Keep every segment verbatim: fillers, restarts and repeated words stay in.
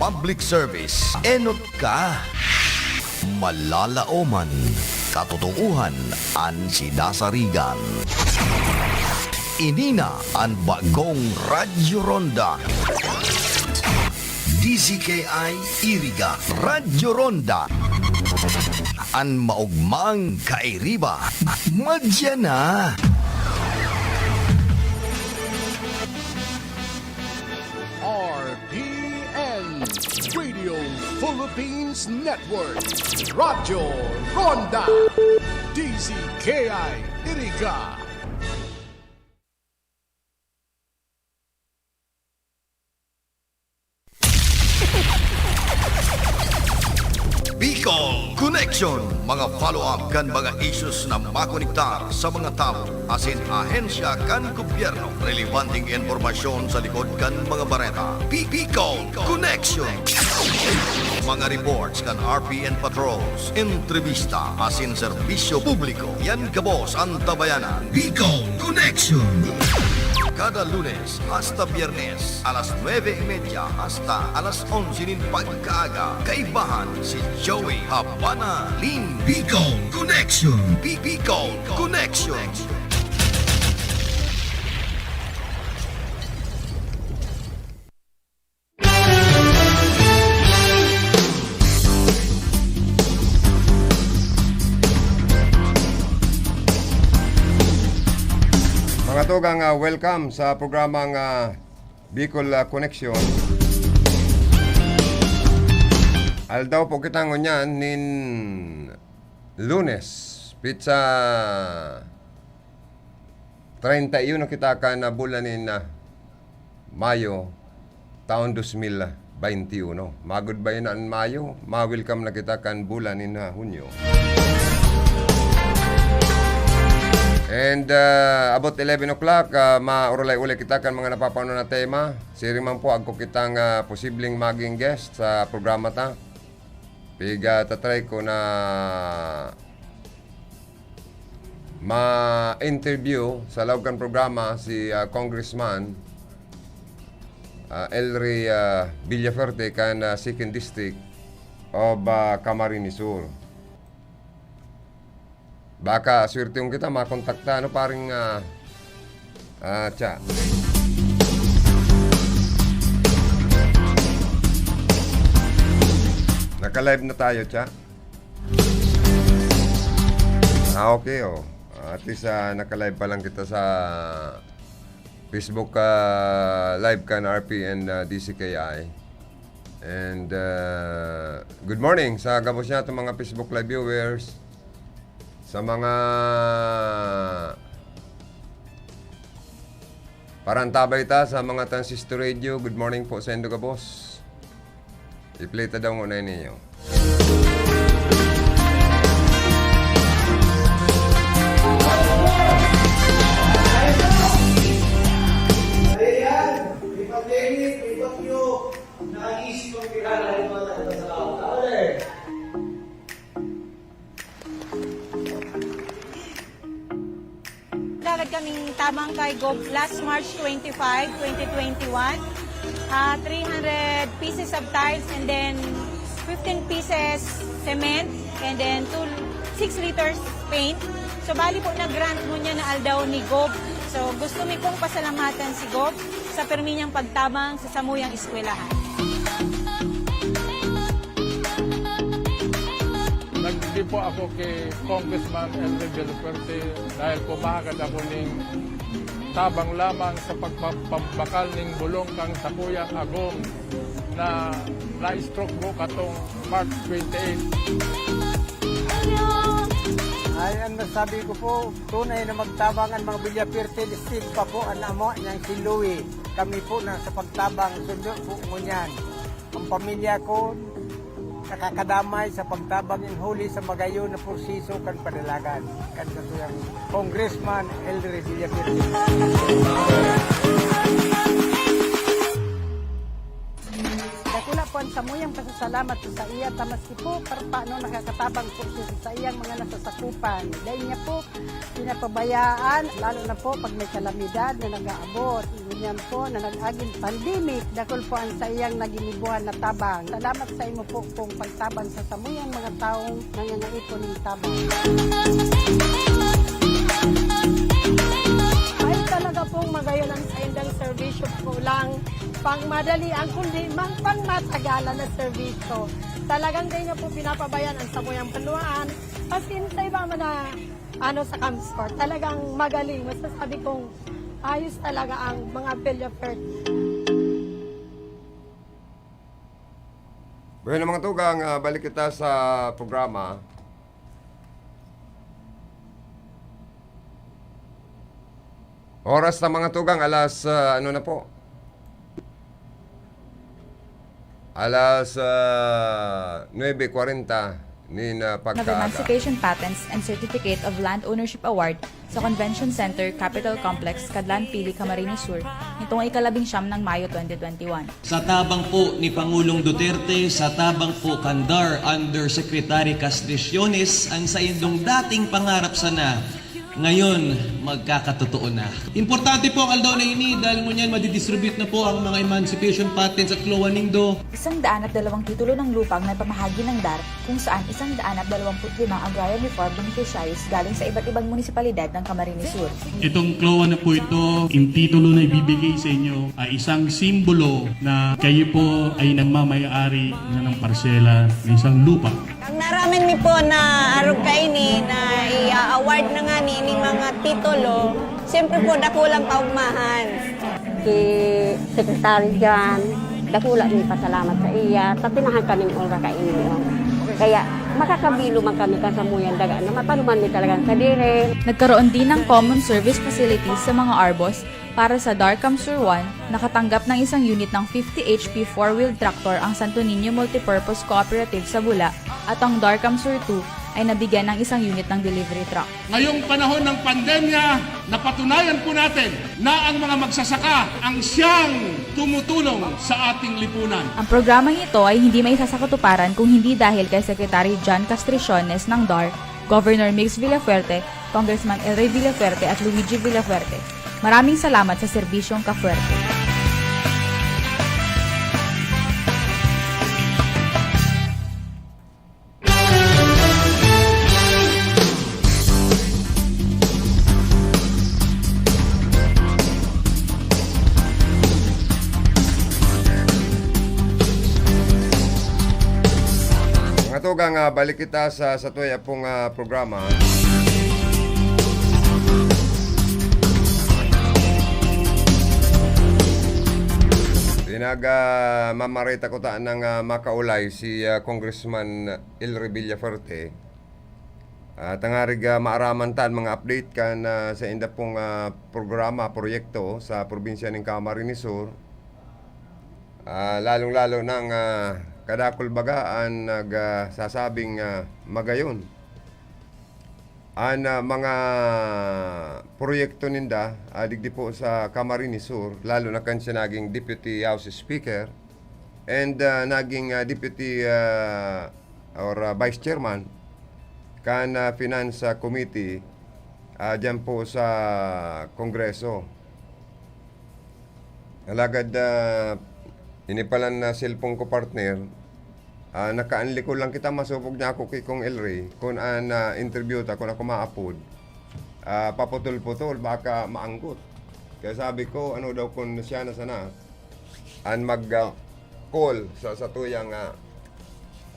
Public service, enot ka. Malalaoman, katotoohan an sinasarigan. Ini na an bagong Radyo Ronda. D Z K I Iriga, Radyo Ronda. An maogmang kairiba, madya na. R P N, Radio Philippines Network, Radyo Ronda, D Z K I Iriga. Bicol Connection, mga follow-up kan mga issues na makonektar sa mga tawo asin ahensya kan gobyerno. Relebanteng impormasyon sa likod kan mga bareta. Bi-, Bicol Connection. Mga reports kan R P N patrols, entrevista asin serbisyo publiko. Yan gabos an tabayanan. Bicol Connection. Kada Lunes hasta Biyernes, alas nuebe y media hasta alas onse nin pagkaaga, kaibahan si Joey Habana Lim. Bicol Connection. Bi-, Bicol Connection. Mga tugang, ah, welcome sa programang, ah, Bicol, ah, Connection. Aldaw po kita ngunyan nin Lunes, petsa treinta y uno kita kan bulan nin, ah, Mayo, taon dos mil baynte uno. Magod ba yun an Mayo? Ma-welcome na kita kan bulan nin, ah, Hunyo. And, ah, about eleven o'clock, ah, maurulay-ulay kita kan mga napapauna na tema. Siring man po, agko kitang, ah, posibleng maging guest sa programa ta. Piga tatry ko na ma-interview sa laog kan programa si, ah, Congressman, ah, Elry, ah, Villafuerte kan, ah, Second District of, ah, Camarines Sur. Baka swertehon kita makontakta, ano, paring, ah, ah, Cha. Naka-live na tayo, Cha. Ah, okay, oh. At least, ah, naka-live pa lang kita sa Facebook, ah, live kan R P N, ah, D C K I. And, ah, good morning sa gabos niya itong mga Facebook Live viewers. Sa mga parantabay ta, sa mga transistor radio, good morning po sa indo gabos. I-play ta daw ngunyan niyo. Naglalagad kaming tabang kay Gob last March twenty-five, twenty twenty-one. Ah, three hundred pieces of tiles and then fifteen pieces cement and then two, six liters paint. So, bali po, na-grant ngunyan na aldaw ni Gob. So, gusto mi pong pasalamatan si Gob sa permi niyang pagtabang sa samuyang eskwelahan. Nagdi po ako kay Congressman Elry Villafuerte dahil po mahagad ako ning tabang lamang sa pagpapabakal ning bulong kan sakuyang agom na na-stroke po katong March twenty-eight. Ay, ang masabi ko po, tunay na magtabang ang mga Villafuerte, listed pa po ang amo niyang si Louie. Kami po na sa pagtabang, sundo po ngunyan. Ang pamilya ko, nakakadamay sa pagtabang nin huli sa magayon na proseso kan padalagan kan satuyang Congressman Elry Villafuerte. Dakula Kuwan, samuyang pasasalamat sa iya, ta maski po parpaano nakakatabang po siya sa iyang mga nasasakupan. Dahil niya po, pinapabayaan, lalo na po pag may kalamidad na nag-aabot. Ngunyan po na nag-aging pandemic, dakul po ang sa iyang naginibuhan na tabang. Salamat sa imo po pong pagtabang sa samuyang mga taong nangangaipo ning tabang. Ay, talaga pong magayon ang saindang serbisyo, kulang pang madali ang kundi mang pang matagalan na serbisyo. Talagang di niya po pinapabayaan ang samuyang banwaan. As in, sa iba man na, ano, sa Camsor, talagang magaling. Masasabi kong ayos talaga ang mga Villaferte. Bueno, mga tugang, ah, balik kita sa programa. Oras na, mga tugang, alas, ah, ano na po? Alas, ah, nuebe kwarenta nin, ah, of pagkaaga. Emancipation Patents and Certificate of Land Ownership Award sa Convention Center Capitol Complex, Cadlan Pili, Camarines Sur, nitong ikalabing siyam ng Mayo twenty twenty-one. Sa tabang po ni Pangulong Duterte, sa tabang po kan DAR Undersecretary Castriciones, ang saindong dating pangarap sana, ngayon magkakatotoo na. Importante po ang aldaw na ini dahil ngunyan madidistribute na po ang mga emancipation patents at klowan nindo. Isang daan at dalawang titulo ng lupa ang naipamahagi ng DAR, kung saan isang daan at dalawampu't limang agrarian reform beneficiaries galing sa iba't ibang munisipalidad ng Camarines Sur. Itong klowan na po ito, yung titulo na ibibigay sa inyo ay isang simbolo na kayo po ay nagmamayari na ng parsela ng isang lupa. Ang naraman mi po na arog kaini na i-award na nga ni ining mga titulo, siyempre po dakulang kaugmahan. Si Secretary John, dakula mi pasalamat sa iya, ta tinahan kaming ora kaini. Kaya makakabilo man kami kan samuyang daga na mapanuman mi talagang sadiri. Nagkaroon din ng common service facilities sa mga ARBOs para sa DAR CamSur one, nakatanggap ng isang unit ng fifty H P four-wheel tractor ang Santo Niño Multipurpose Cooperative sa Bula at ang DAR CamSur two ay nabigyan ng isang unit ng delivery truck. Ngayong panahon ng pandemya, napatunayan po natin na ang mga magsasaka ang siyang tumutulong sa ating lipunan. Ang programang ito ay hindi maisasakatuparan kung hindi dahil kay Secretary John Castriciones ng DAR, Governor Migs Villafuerte, Congressman Elroy Villafuerte at Luigi Villafuerte. Maraming salamat sa serbisyong kafuerte. Mga tugang, ah, balik kita sa satuya pong ah, programa. Pinag ah, mamarita ko ta ng ah, makaulay si ah, Congressman Elroy Villafuerte. Ah, tangarig ah, maaraman ta an mga update kan ah, sa inda pong ah, programa, proyekto sa probinsya nin Camarines Sur. Ah, lalong-lalo nang ah, kadakul baga an nagsasabing ah, magayon an ah, mga proyekto ninda ah, digdi po sa Camarines Sur, lalo na kan siya naging Deputy House Speaker and ah, naging ah, Deputy ah, or ah, Vice Chairman kan ah, Finance ah, Committee ah, dyan po sa Kongreso. Alagad ah, ini palan na cellphone ko, partner, ah, nakaanli ko lang kita, masupog niya ako kay Kong Elroy, kung an ah, interview ta, kung ako maapod, ah, paputol-putol, baka maanggot. Kaya sabi ko, ano daw kung siya na sana an mag ah, call sa satuyang ah,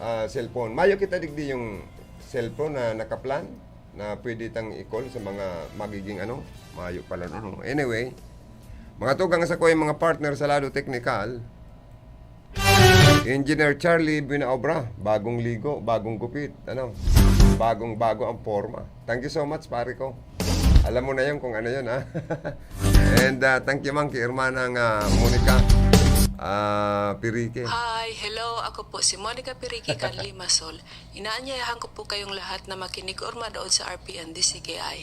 ah, cellphone. Mayo kita digdi yung cellphone na nakaplan na pwede tang i-call sa mga magiging ano, mayo pala, ano. Anyway, mga tugang, sa ko yung mga partner sa lado teknikal. Engineer Charlie Buenaobra, bagong ligo, bagong gupit, ano, bagong bago ang forma. Thank you so much, pare ko. Alam mo na yun kung ano yun, ha? And ah, thank you man kay Hermana nga Monica ah, Pirique. Hi, hello. Ako po si Monica Pirique kan Limassol. Inaanyayahan ko po kayong lahat na makinig or manood sa R P N D C K I.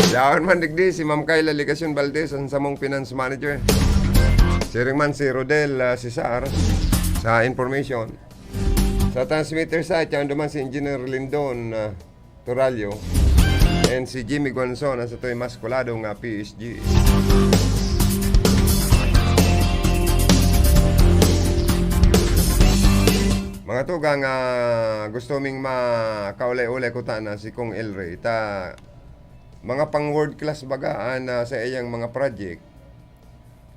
Yaon man digdi si Ma'am Kayla Legacion Valdez, ang samong finance manager. Siring man si Rodel, ah, Cesar sa information. Sa transmitter site, yan duman si Engineer Lindon, ah, Torallo and si Jimmy Guanzon, ang satoy mas kulado nga P S G. Mga tugang, ah, gusto ming makaulay-ulay ko ta na si Kong El Rey. Ta, mga pang world class baga, ah, na sa iyang mga project,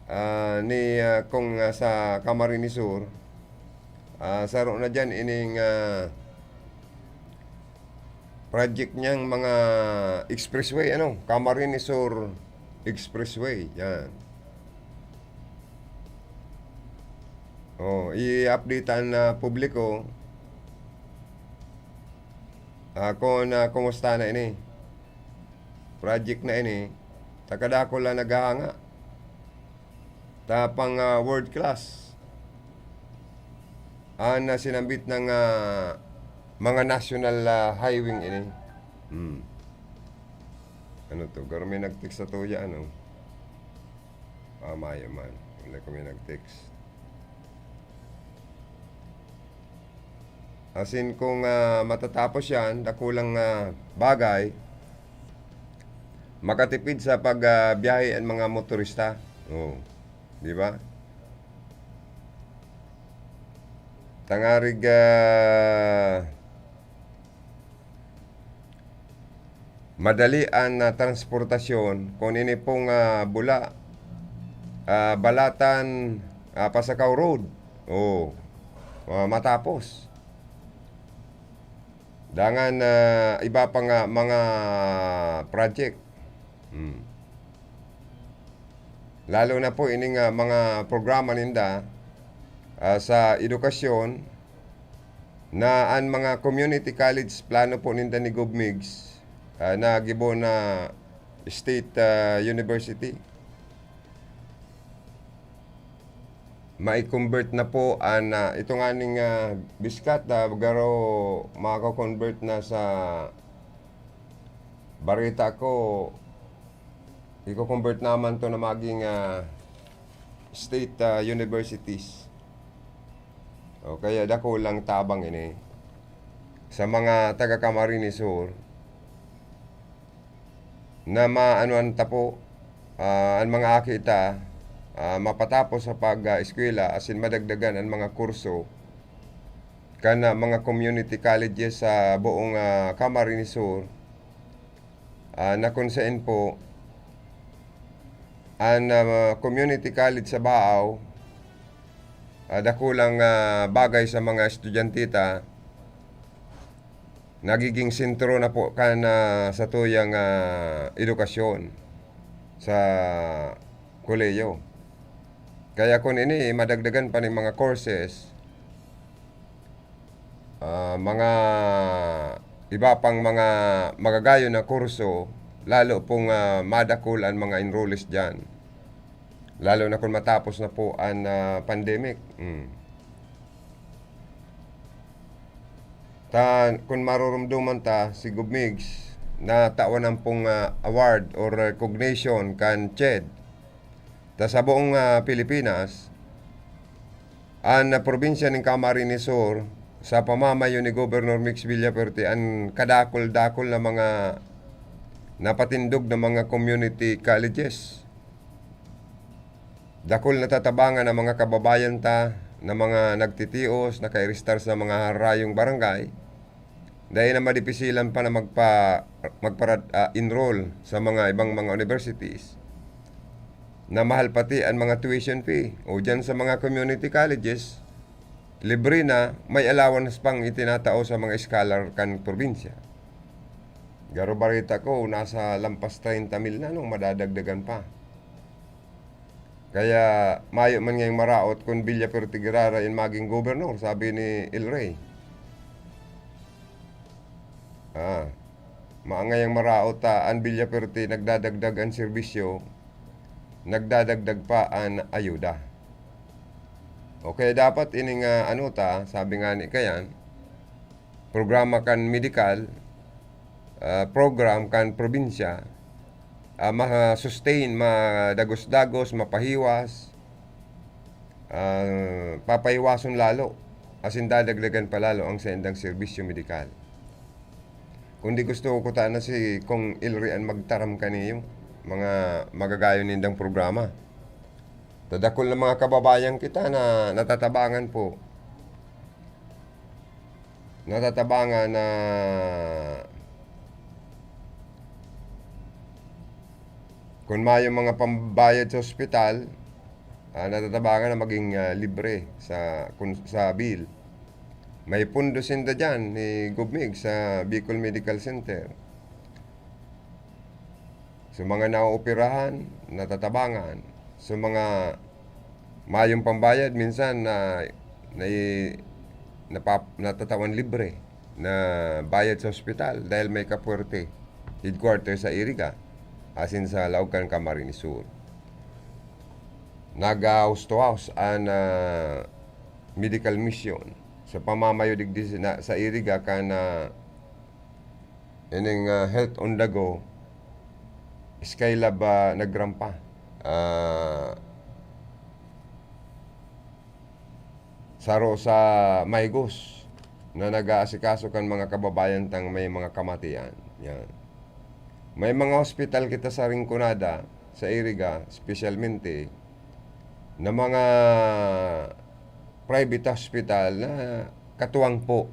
ah, ni, ah, Kong, ah, sa Camarines Sur. Ah, saro na dyan ining, ah, project niyang mga expressway, ano, Camarines Sur Expressway, yan. Oh, i-update ang, ah, publiko. Ah, kung, ah, kumusta na ini. Project na ini, ta kadakul lang naghahanga. Ta pang, ah, world class. An, ah, sinambit ng, ah, mga national, ah, highway ini. Hmm. Ano to? Garo may nag-text sa tuya, ano? Ah, mayo man. Wala ko may nag-text. Asin kung, ah, matatapos yan, dakulang, ah, bagay, makatipid sa pag, ah, biyahe ang mga motorista. Oh, di ba? Tangarig, ah, madali an, ah, transportasyon, kung ini pong, ah, Bula, ah, Balatan, ah, Pasacao Road, oh, ah, matapos. Dangan, ah, iba pa nga mga project. Hmm. Lalo na po ining, ah, mga programa ninda, ah, sa edukasyon, na an mga community college, plano po ninda ni Gov Migs, ah, na gibo na state, ah, university. Mai-convert na po an, ah, ito nganing, ah, Biskat, ah, garo mako-convert na sa barita ko, iko-convert naman to na maging, ah, state, ah, universities. O kaya dakulang tabang ini sa mga taga Camarines Sur na maanuan ta po, ah, an mga aki ta, ah, mapatapos sa pag, ah, eskwela asin madagdagan an mga kurso kan, ah, mga community colleges sa buong, ah, Camarines Sur. Ah, na kung saen po, an, ah, community college sa Baao, ah, dakulang, ah, bagay sa mga estudyante ta, nagiging sentro na po kan, ah, satuyang, ah, edukasyon sa kolehiyo. Kaya kun ini madagdagan pa nin mga courses, ah, mga iba pang mga magagayon na kurso, lalo pong, ah, madakul an mga enrollees diyan. Lalo na kun matapos na po an, ah, pandemic. Hmm. Ta, kun marurumduman ta, si Gov Migs, natawan na pong, ah, award or recognition kan CHED. Ta sa buong, ah, Pilipinas, an, ah, probinsya nin Camarines Sur, sa pamamayo ni Governor Migs Villafuerte, an kadakul-dakul na mga napatindog na mga community colleges. Dakul na tatabangan ang mga kababayan ta na mga nagtitios, nakairistar sa mga harayong barangay, dai na madipisilan pa na magpa-, magpara-, ah, enroll sa mga ibang mga universities na mahal pati ang mga tuition fee. O diyan sa mga community colleges, libre na, may allowance pang itinatao sa mga scholar kan probinsya. Garo barita ko, nasa lampas treinta mil na, no, madadagdagan pa. Kaya mayo man ngayang maraot kun Villafuerte giraray an magin gobernador, sabi ni El Rey. Ah, mayo ngayang maraot ta an Villafuerte nagdadagdag an serbisyo, nagdadagdag pa an ayuda. O kaya dapat ining, ah, ano ta, sabi nga ni kayan, programa kan medikal, ah, program kan probinsya, ah, ma-sustain, madagos-dagos, mapahiwas, ah, papaiwason lalo, asin dadagdagan pa lalo ang saindang serbisyo medikal. Kundi gusto ko kutana si Kong Elry an magtaram kaniyo, mga magagayon nindang programa. Ta dakul na mga kababayan kita na natatabangan po. Natatabangan na kun mayong mga pambayad sa ospital, ah, natatabangan na maging, ah, libre sa, kun, sa bill. May pondo sinda diyan ni Gov Mig sa Bicol Medical Center. So, mga naooperahan, natatabangan. So, mga mayong pambayad, minsan na, na, napap-, natatawan libre na bayad sa ospital dahil may kapuwerte headquarter sa Iriga, asin sa laog kan Camarines Sur. Nag-house to house an, ah, medical mission sa pamamayo digdi na, sa Iriga kan, ah, ining, ah, Health on the Go, Skylab, ah, nagrampa. Ah, saro sa Maygos na nag-aasikaso kan mga kababayan tang may mga kamatian. Yan. May mga hospital kita sa Rinconada, sa Iriga, espesyalmente, na mga private hospital na katuwang po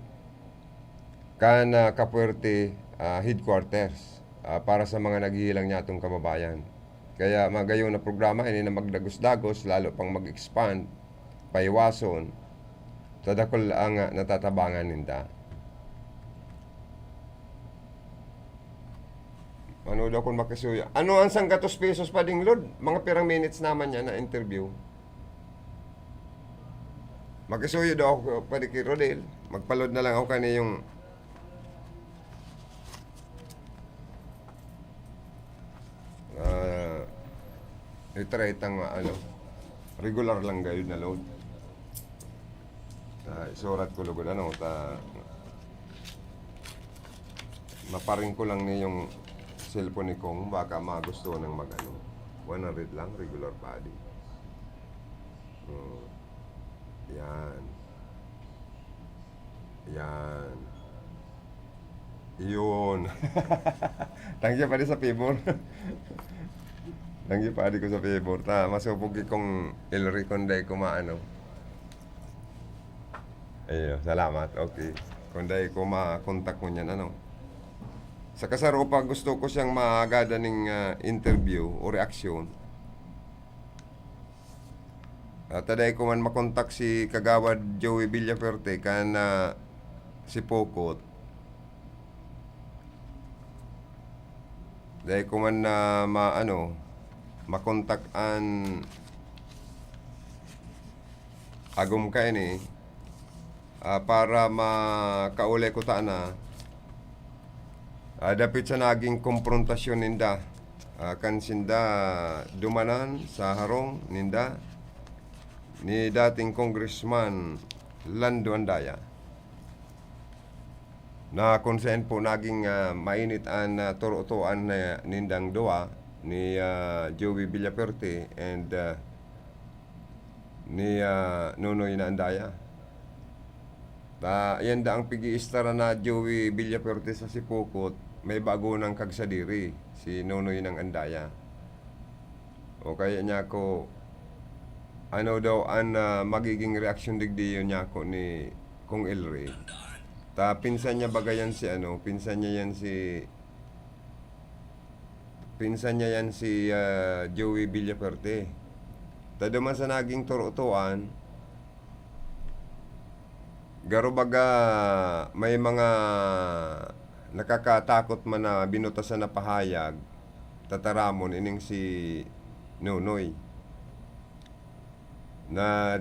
kan, ah, kapuwerte, ah, headquarters, ah, para sa mga naghihilang nyatong kababayan. Kaya magayon na programa ini na magdagos-dagos, lalo pang mag-expand, paiwason, ta dakul ang, ah, natatabangan ninda. Ano daw kung makisuya? Ano ang sanggatos pesos pa ding load? Mga pirang minutes naman yan na interview? Makisuyo daw ako pwede ki Rodel. Magpa-load na lang ako kani yung, ah, i-try tang, ano, regular lang gayud na load. Ah, isurat ko lugod, ano, ta, maparing ko lang ni yung cellphone ni Kong, baka magusto nang mag-ano. One hundred lang, regular body. Oh. Yan. Yan. Yun. Thank you padi sa favor. Thank you padi ko sa favor. Ta, masupog ki Kong Elry kun dai ko maano. Ayun, salamat. Okay. Kun dai ko makontak mo niyan, ano. Sa kasaro pa, gusto ko siyang maagadan ning, ah, interview o reaksyon. Ah, ta dai ko man makontak si Kagawad Joey Villafuerte kan, ah, si Pokot. Dai ko man na ma-, ano, makontak an agom kaini, ah, para makauli ko ta na, ah, dapit sa naging komprontasyon ninda, ah, kan sinda dumanan sa harong ninda ni dating Congressman Lando Andaya. Na kung saan po naging, ah, mainit an, ah, turutuan na nindang duwa ni, ah, Joey Villafuerte and, ah, ni, ah, Nonoy na Andaya. Ta, yan da ang pig-iistara na Joey Villafuerte sa Sipokot, may bago nang kagsadiri, si Nonoy nang Andaya. O kaya niya ako, ano daw an, ah, magiging reaksyon digdi yun niya ako ni Kong Elry? Ta, pinsan niya baga yan si ano, pinsan niya yan si, pinsan niya yan si, ah, Joey Villafuerte. Ta, duman sa naging turutuan, garo baga may mga nakakatakot man na binutasan na pahayag, tataramon ining si Nonoy. Na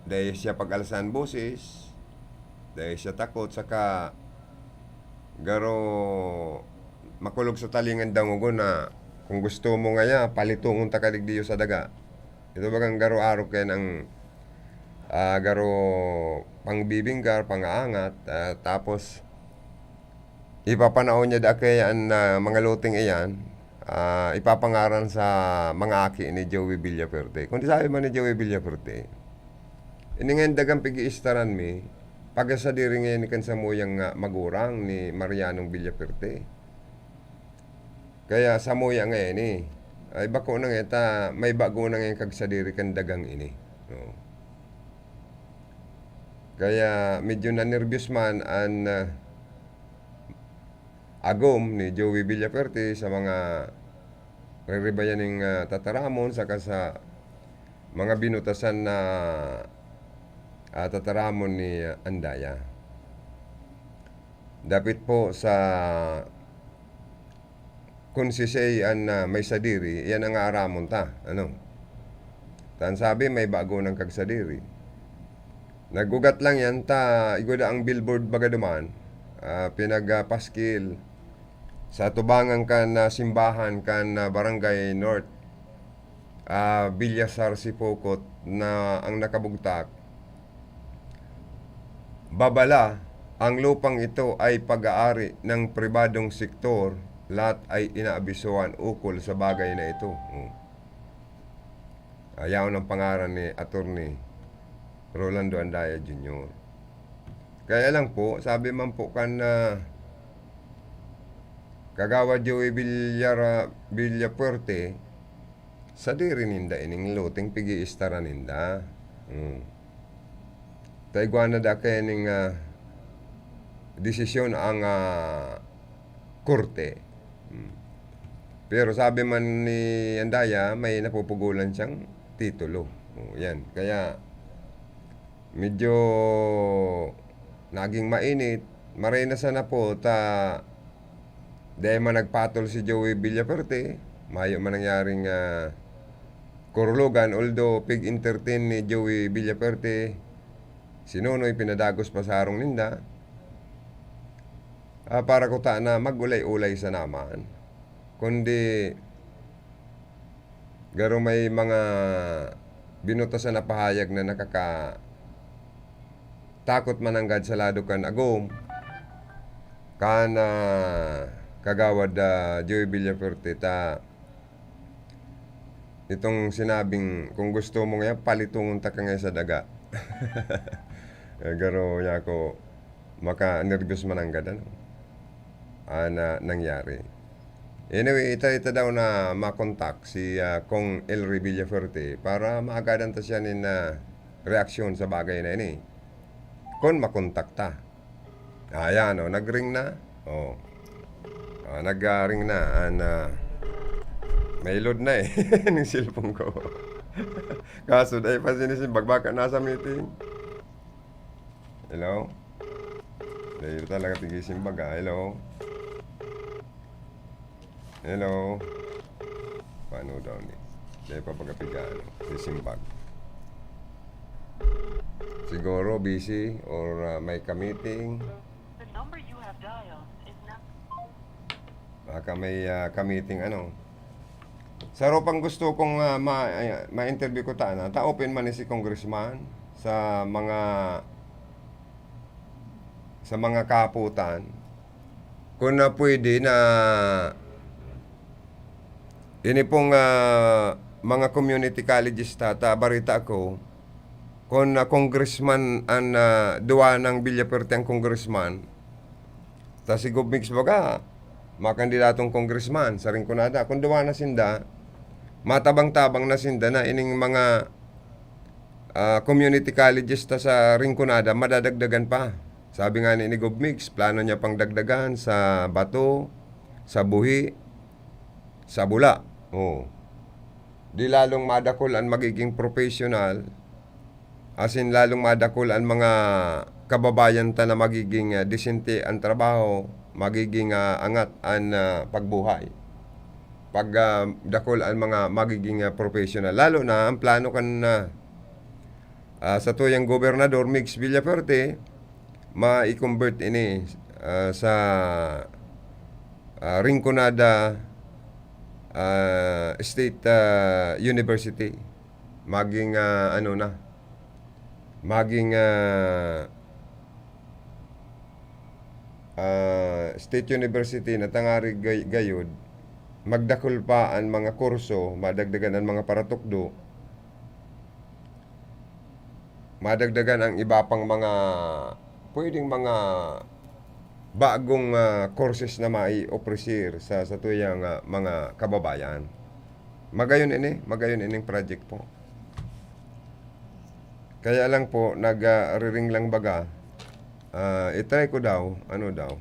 dai siya pag-alsan boses, dai siya takot, saka garo makulog sa talingan dangogon na kung gusto mo ngaya, palitongon ta ka digdiyo sa daga. Ito bagang garo arog kaya ng, ah, garo pangbibinggar, pangaangat, ah, tapos ipapanao niya da kaya an, ah, mga loteng iyan, ah, ipapangaran sa mga aki ni Joey Villafuerte. Kundi sabi man ni Joey Villafuerte, Ini nga dagang pig-iistaran mi, pagkasadiri ngayon kan samuyang, ah, magurang ni Marianong Villafuerte. Kaya samuya ngayon, eh. Ay, bako na ngayon ta, may bago na ngayon kagsadiri kan dagang ini. No? Kaya medyo nanerbiyos man an, ah, agom ni Joey Villafuerte sa mga riribayan ning, ah, tataramon saka sa mga binutasan na, ah, tataramon ni, ah, Andaya. Dapit po sa kun si siya an, ah, may sadiri, iyan ang aaramon ta, ano? Ta an sabi, may bago nang kagsadiri. Nag-ugat lang yan ta igwa daang billboard baga duman, ah, pinag, ah, paskil sa atubangan kan, ah, simbahan kan, ah, Barangay North, ah, Villasar, Sipocot na ang nakabugtak, "Babala, ang lupang ito ay pag-aari ng pribadong sektor, lahat ay inaabisohan ukol sa bagay na ito." Hmm. Ayaw ng pangaran ni Attorney Rolando Andaya Junior. Kaya lang po, sabi man po kan, ah, Kagawad Joey Villar-, Villafuerte, sadiri ninda ining loteng pig-iistaran ninda. Hmm. Ta igwa na da kaya ning, ah, desisyon ang, ah, korte. Hmm. Pero sabi man ni Andaya, may napupugulan siyang titulo. Oh, yan. Kaya medyo naging mainit. Maray na sana po ta dai man nagpatol si Joey Villafuerte, mayo man nangyaring, ah, kurulugan, although pig-entertain ni Joey Villafuerte si Nonoy, pinadagos pa sa harong ninda. Ah, para kuta na mag-ulay-ulay sana man. Kundi garo may mga binutasan na pahayag na nakakatakot mananggad sa lado kan agom kan, ah, Kagawad, ah, Joey Villafuerte ta itong sinabing, "Kung gusto mo ngayon, palitungon ta ka ngayon sa daga." Eh, garo niya ako maka-nerbyos mananggad, ano? Ah, na nangyari. Anyway, ita, ita daw na makontak si, ah, Cong Elry Villafuerte para maagadan ta siya nin, ah, reaksyon sa bagay na ini. Kun makontak ta. Ayan, oh, nag-ring na. Oh. Ah, nag-ring na. An, ah, may load na eh. Ning cellphone ko. Kaso, dai pa sinisimbag, baka nasa meeting. Hello? Dai talaga tigisimbag, ah. Hello? Hello? Paano daw ni? Dai pa pagkapigaan. Sisimbag. Siguro busy or, ah, may ka-meeting. The number you have dialed is not Baka may, ah, ka-meeting, ano. Sa ropang gusto kong, ah, ma-, ah, ma-interview ko ta, ano, ta open man ni si congressman sa mga, sa mga kahapotan. Kung na pwede na ini pong, ah, mga community colleges ta, ta bareta ako, kung na congressman an, ah, duwa ng Villafuerte ang congressman, ta si Gov Mix baga, makandidatong congressman sa Rinconada. Kung duwa na sinda, matabang-tabang na sinda na ining mga, ah, community colleges ta sa Rinconada, madadagdagan pa. Sabi nga ni, ni Gov Mix, plano niya pang dagdagan sa Bato, sa Buhi, sa Bula. Oh. Di lalong madakol an magiging professional, asin lalong madakol an mga kababayan ta na magiging, ah, disente an trabaho, magiging, ah, angat an, ah, pagbuhay. Pag, ah, dakol an mga magiging, ah, professional. Lalo na ang plano kan, ah, ah, satuyang gobernador, Migs Villafuerte, mai-convert ini, ah, sa, ah, Rinconada, ah, State, ah, University. Maging, ah, ano na, maging, ah, ah, State University na tangari gay-, gayod, magdakul pa an mga kurso, madagdagan an mga paratukdo, madagdagan ang iba pang mga, pwedeng mga bagong, ah, courses na mai-offer sa satuyang, ah, mga kababayan. Magayon ini, magayon ining project po. Kaya lang po, nag, ah, riring lang baga. Ah, i-try ko daw, ano daw,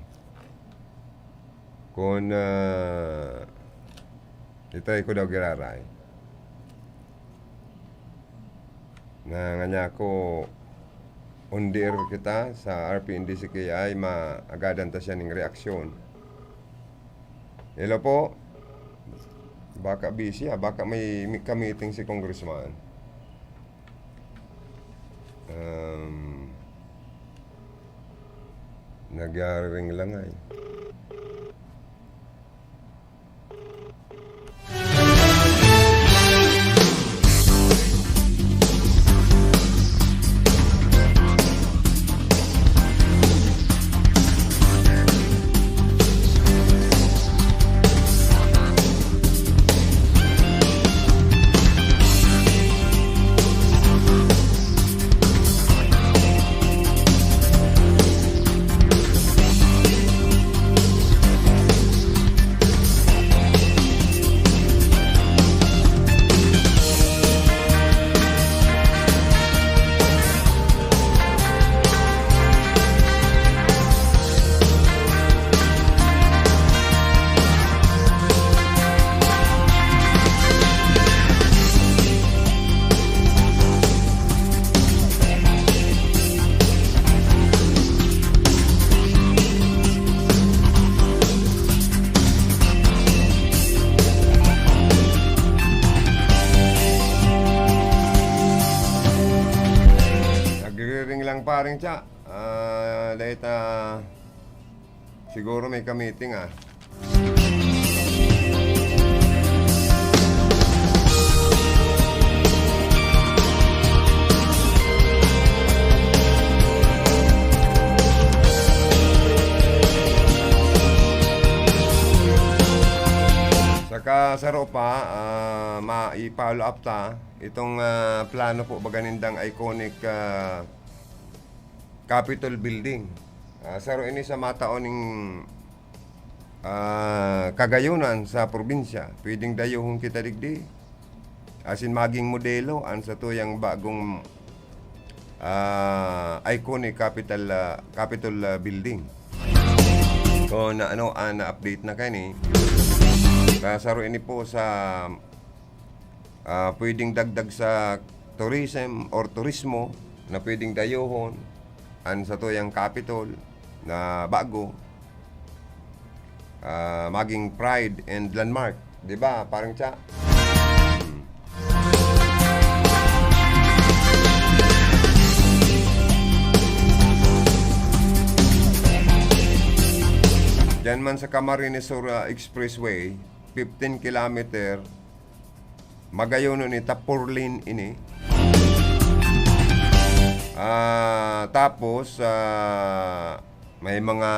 kung, ah, i-try ko daw giraray. Na nga niya ako, on the air kita sa R P N D C K I, maagadan ta siya ning reaksyon. Hello po. Baka busy, ah. Baka may, may ka-meeting si Congressman. Um, nagre-ring lang ay. Nagre-ring lang, paring Cha. Ah, dahil, ah, siguro may ka-meeting, ah. Saka saro pa, ah, ma-i-follow up ta itong, ah, plano po baga nindang iconic, ah, Capitol Building. Ah, saro ini sa matao ning, ah, kagayonan sa probinsya. Pwedeng dayohon kita digdi. Asin maging modelo an satuyang bagong, ah, iconic capital, ah, Capitol, ah, Building. Kung na, ano, ah, na-update na kaini, na saro ini po sa, ah, pwedeng dagdag sa tourism or turismo na pwedeng dayohon an satuyang Capitol na bago, ah, maging pride and landmark, di ba, parang Cha? Hmm. Diyan man sa Camarines Sur, ah, Expressway, fifteen kilometer, magayon ni ta four lane ini. Ah, tapos, ah, may mga,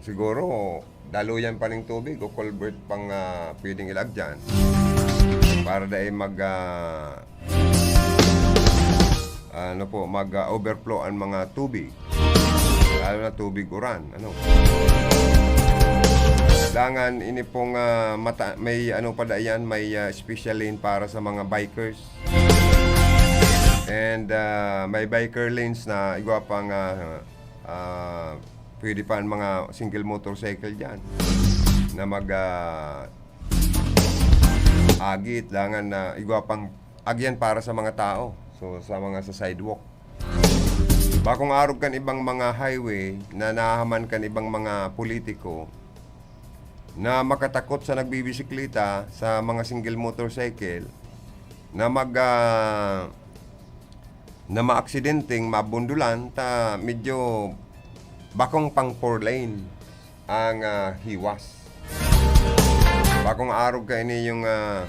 siguro, daluyan pa ning tubig o culvert pang, ah, pwedeng ilag dyan para dai mag, ah, ano po, mag, ah, overflow ang mga tubig. Lalo na tubig uran, ano. Dangan, ini pong, ah, mata-, may ano pa da yan, may, ah, special lane para sa mga bikers. And, ah, may biker lanes na igwa pang, ah, ah, pwede pa ang mga single motorcycle dyan na mag, ah, agit, dangan na igwa pang agyan para sa mga tao. So, sa mga sa sidewalk. Bakong arog kan ibang mga highway na nahaman kan ibang mga politiko na makatakot sa nagbibisikleta, sa mga single motorcycle, na mag, ah, na maaksidenteng mabundulan, ta medyo bakong pang four lane ang, ah, hiwas. Bakong arog kaini yung, ah,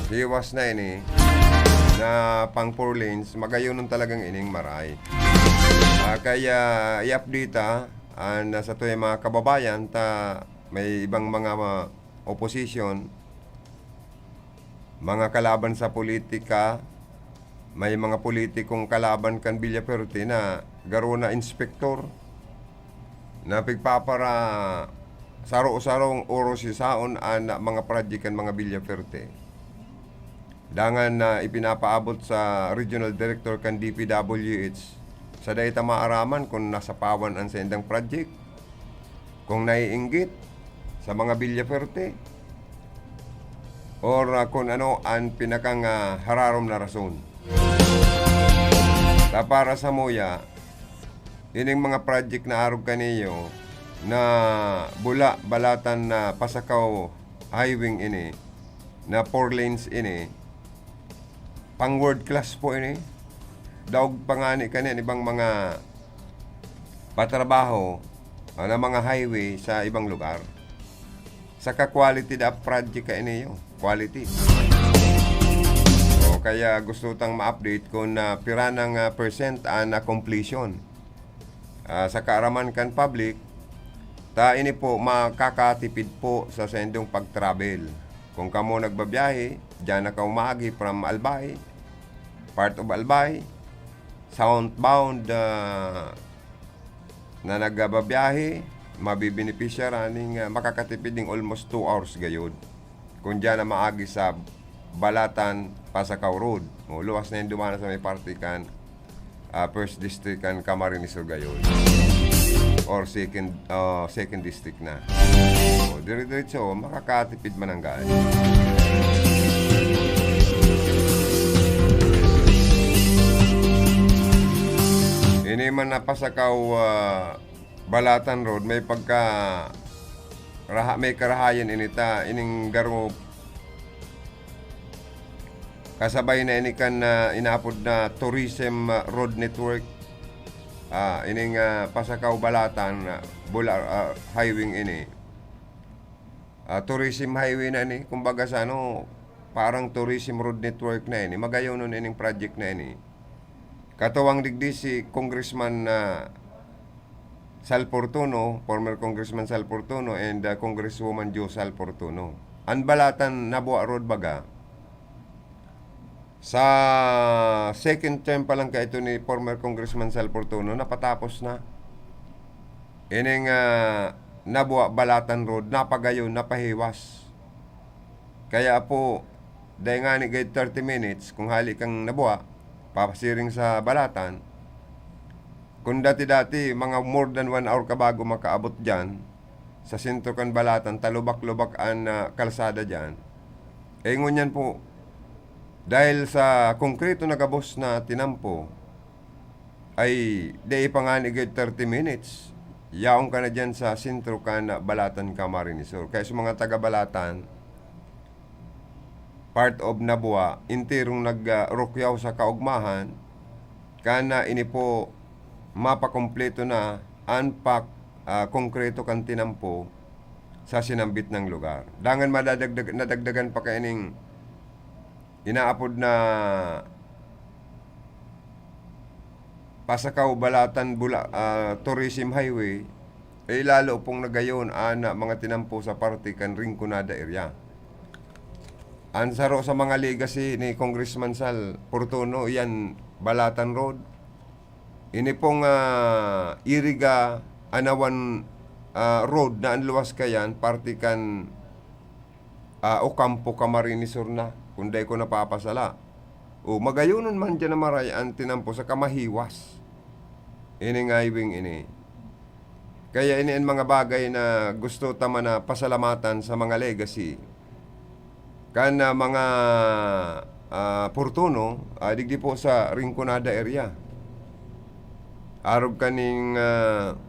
hiwas na ini na pang four lanes, magayonon talagang ining maray. Ah, kaya i-update, ah, ang, ah, satuyang mga kababayan ta may ibang mga, ah, opposition, mga kalaban sa politika, May mga politikong kalaban kan Villafuerte na garo na inspektor na pigpapara saro-sarong oros si saon an mga project kan mga Villafuerte. Dangan na ipinapaabot sa regional director kan D P W H, sa dai ta maaraman kun nasapawan an saindang project, kung naiinggit sa mga Villafuerte, or, ah, kun ano an pinakang, ah, hararom na rason. Ta para sa muya, ining mga project na arog kaniyo na Bula, Balatan na Pasacao Highway ini, na four lanes ini, pang world class po ini. Daog pa ngani kani an ibang mga patrabaho, ah, na mga highway sa ibang lugar. Saka quality da project kaini, oh. Quality. O, kaya gusto tang ma-update kung, ah, pira nang, ah, percent an, ah, completion. Ah, sa kaaraman kan public, ta ini po makakatipid po sa saindong pag-travel. Kung kamo nagbabiyahe, diyan na ka umagi from Albay, part of Albay, southbound, ah, na nagbabiyahe, mabibenepisyar aning, ah, makakatipid ning almost two hours gayod. Kung diyan na maagi sa Balatan, Pasacao Road. O, luwas na yung dumaan sa may parte kan, ah, First District kan Camarines Sur gayod. Or second, ah, second district na. O, dire-diretso, makakatipid man ang gaan. Ini man na Pasacao, ah, Balatan Road, may pagka raha-, may karahayan ini ta, ining garo kasabay na ini kan, ah, inaapod na Tourism, ah, Road Network. Ah, ining, ah, Pasacao Balatan, ah, Bula-, ah, Highway ini. Ah, tourism highway na ini. Kumbaga sa ano, parang tourism road network na ini. Magayonon ining project na ini. Katuwang digdi si Congressman, ah, Sal Fortuno, former Congressman Sal Fortuno and, ah, Congresswoman Jo Sal Fortuno. An Balatan Nabua Road baga, sa second term pa lang kaito ni former Congressman Sal Fortuno, napatapos na. Ining, ah, Nabua Balatan Road, napagayon, napahiwas. Kaya po, dai ngani gayod thirty minutes, kung hali kang Nabua, papasiring sa Balatan. Kung dati-dati, mga more than one hour ka bago makaabot diyan, sa sentro kan Balatan, ta lubak-lubak an, ah, kalsada diyan. Eh, ngunyan po, dahil sa konkreto na gabos na tinampo, ay dai pa ngani gayod thirty minutes, yaon ka na diyan sa sentro kan Balatan, Camarines Sur. Kaya sa mga taga Balatan, part of Nabua, enterong nag, ah, rukyaw sa kaugmahan, kana ini po mapakumpleto na an pak-, ah, konkreto kan tinampo sa sinambit na lugar. Dangan madadagdag-, nadagdagan pa kaining inaapod na Pasacao, Balatan, Bula-, ah, Tourism Highway, eh, lalo pong nagayon an mga tinampo sa parte kan Rinconada area. An saro sa mga legacy ni Congressman Sal Fortuno, iyan Balatan Road. Ini pong, ah, Iriga, Anawan, ah, Road na an luwas kayan, parte kan, ah, Ocampo, Camarines Sur na, kung dai ko napapasala. O, magayonon man diyan na maray an tinampo sa kamahiwas. Ini nga highway ini. Kaya ini an mga bagay na gusto ta man na pasalamatan sa mga legacy kan, ah, mga, ah, Fortuno, ah, digdi po sa Rinconada area. Arog kaning, ah,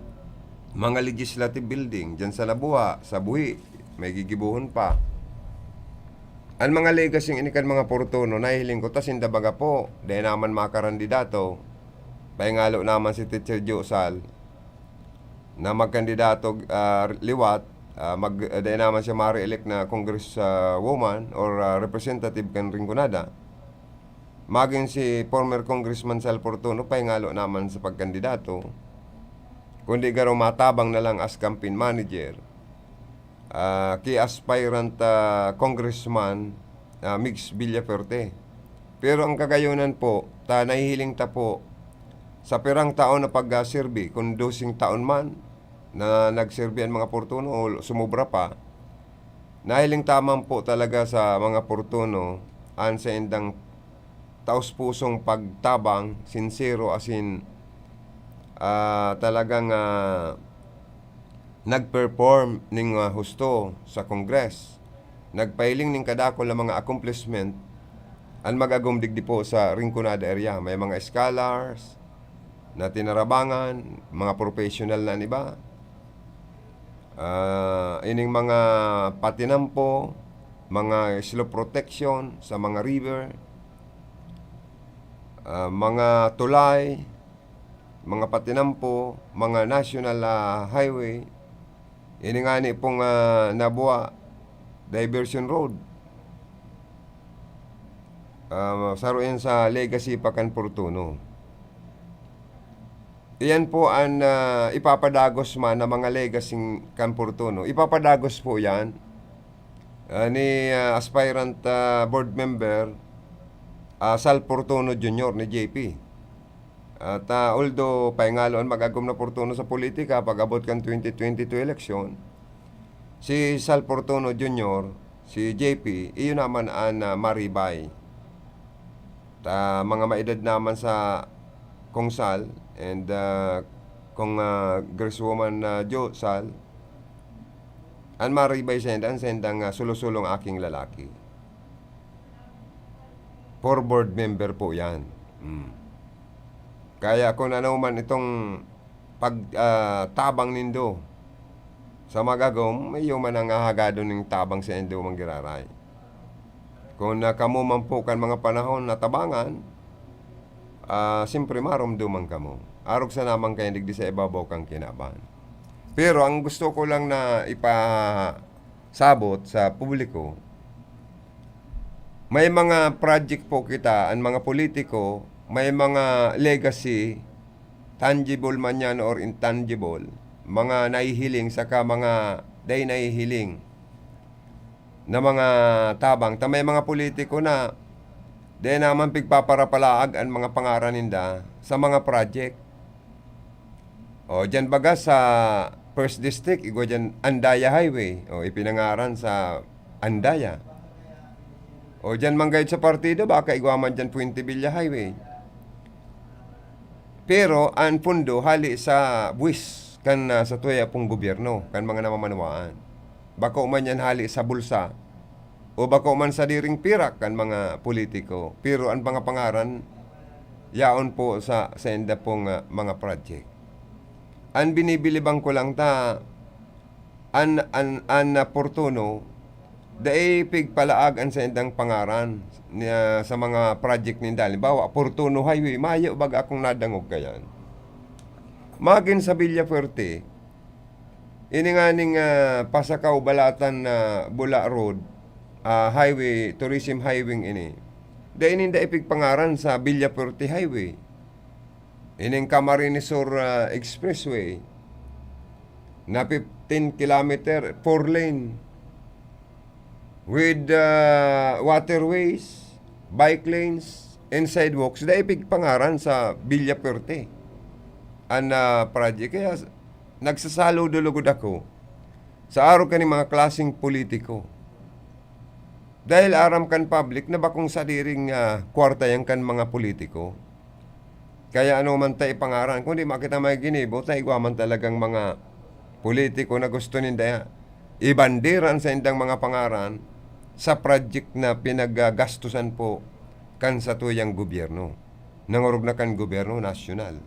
mga legislative building, diyan sa Nabua, sa Buhi, may gigibohon pa. An mga legacy ini kan mga Fortuno, nahihiling ko, ta sinda baga po, dai naman makarandidato. Pahingalo naman si Teacher Josal na magkandidato, ah, liwat, ah, mag-, dai naman siya ma-re-elect na congress, ah, woman or, ah, representative kan Rinconada. Magin si former Congressman Sal Fortuno, pahingalo naman sa pagkandidato, kundi garo matabang na lang as campaign manager, ah, ki aspirant, ah, Congressman, ah, Migs Villafuerte. Pero ang kagayunan po, ta nahihiling ta po, sa pirang taon na pagserbi, kung doseng taon man na nagserbi ang mga Portuno o sumobra pa, nahiling ta man po talaga sa mga Portuno an saindang taos-pusong pagtabang, sinsero, asin, ah, talagang, ah, nag-perform ning, ah, husto sa Congress. Nagpahiling ning kadakul na mga accomplishment an mag-agom digdi po sa Rinconada area. May mga scholars na tinarabangan, mga professional na an iba. Ah, ining mga patinampo, mga slope protection sa mga river, ah, mga tulay, mga patinampo, mga national, ah, highway. Ini ngani pong, ah, Nabua Diversion Road. Ah, saro yan sa legacy pa kan Portuno. Iyan po an, ah, ipapadagos man na mga legacy kan Portuno. Ipapadagos po yan, ah, ni, ah, aspirant, ah, board member, ah, Sal Portuno Junior ni J P. At, ah, although paingalo an mag-agom na Portuno sa politika pag-abot kan twenty twenty-two election, si Sal Portuno Junior, si J P, iyo naman an, ah, maribay. Ta mga maedad naman sa Kong Sal and, ah, Kong, ah, Congresswoman, ah, Jo Sal, an maribay sa inda, an saindang, ah, sulo-sulong aking lalaki. Four board member po yan. Mm. Kaya kung ano man itong pag, ah, tabang nindo sa mag-agom, iyo man an hahagadon ning tabang saindo man giraray. Kung, ah, kamo man po kan mga panahon na tabangan, ah, siyempre maromdoman kamo. Arog sana man kayo digdi sa ibabaw kan kinaban. Pero ang gusto ko lang na ipasabot sa publiko, may mga project po kita, ang mga politiko, may mga legacy, tangible man yan or intangible, mga nahihiling saka mga dai nahihiling na mga tabang. Ta may mga politiko na dai naman pigpaparapalaag an mga pangaran ninda sa mga project. O, diyan baga sa First District, igwa diyan Andaya Highway. O, ipinangaran sa Andaya. O, diyan man gayod sa partido, baka igwa man diyan Puente Villa Highway. Pero, ang pundo, hali sa buwis kan, ah, sa tuya pong gobyerno, kan mga namamanwaan. Bako man yan hali sa bulsa, o bako man sadiring pirak kan mga politiko. Pero ang mga pangaran, yaon po sa, sa inda pong, ah, mga project. Ang binibilibang ko lang ta, an, an, an, ah, Portuno, dai pigpalaag an saindang pangaran niya sa mga project ninda. Halimbawa, Portuno Highway, mayo baga akong nadangog kayan. Magin sa Villafuerte, ini nganing, ah, Pasacao, Balatan na Bula Road, ah, highway, tourism highway ini. Dai ninda ipigpangaran sa Villafuerte Highway. Ining Camarines Sur, ah, Expressway na fifteen kilometer, four lane, with, ah, waterways, bike lanes, and sidewalks, dai pigpangaran sa Villafuerte. An, ah, project. Kaya s-, nagsasaludo lugod ako sa arog kaning mga klaseng politiko. Dahil aram kan public na bakong sadiring, ah, kwarta yan kan mga politiko. Kaya ano man ta ipangaran, kung di makita may ginibo, ta igwa man talagang mga politiko na gusto ninda ibandera an saindang mga pangaran sa project na pinagagastusan po kan satuyang gobyerno, nangorog na kan gobyerno nasyonal.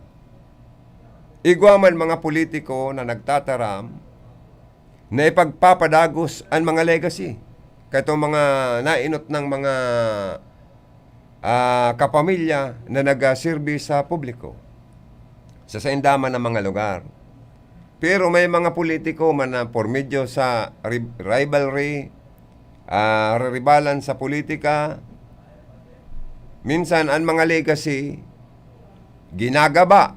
Igwa man mga politiko na nagtataram na ipagpapadagos an mga legacy, kaitong mga nainot ng mga, ah, kapamilya na nagserbi sa publiko sa sainda man na mga lugar. Pero may mga politiko man na por medyo sa ri-, rivalry, ah, riribalan sa politika, minsan an mga legacy, ginagaba.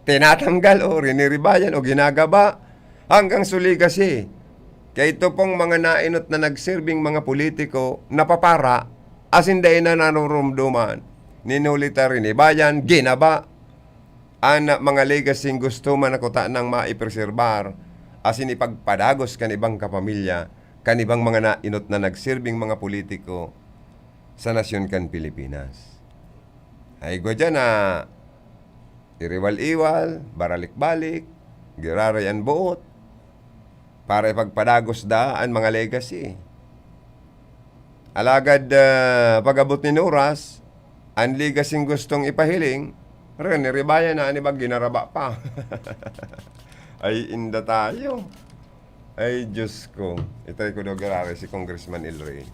Tinatanggal o riniribayan o ginagaba hanggang sa legacy. Kaya ito pong mga nainot na nagsirbing mga politiko, napapara, asin dai na narurumduman. Nin huli ta rinibayan, ginaba an mga legacy gusto man na kuta nang maipreserbar asin ipagpadagos kan ibang kapamilya, kan ibang mga nainot na nagsirbing mga politiko sa nasyon kan Pilipinas. Ay, igwa diyan na iriwal-iwal, baralik-balik, giraray an boot, para ipagpadagos da an mga legacy. Alagad, ah, pag-abot nin oras, an legacy gustong ipahiling, riniribayan na an iba, ginaraba pa. Ay, inda tayo. Ay, Diyos ko. I-try ko daw giraray si Congressman El Rey.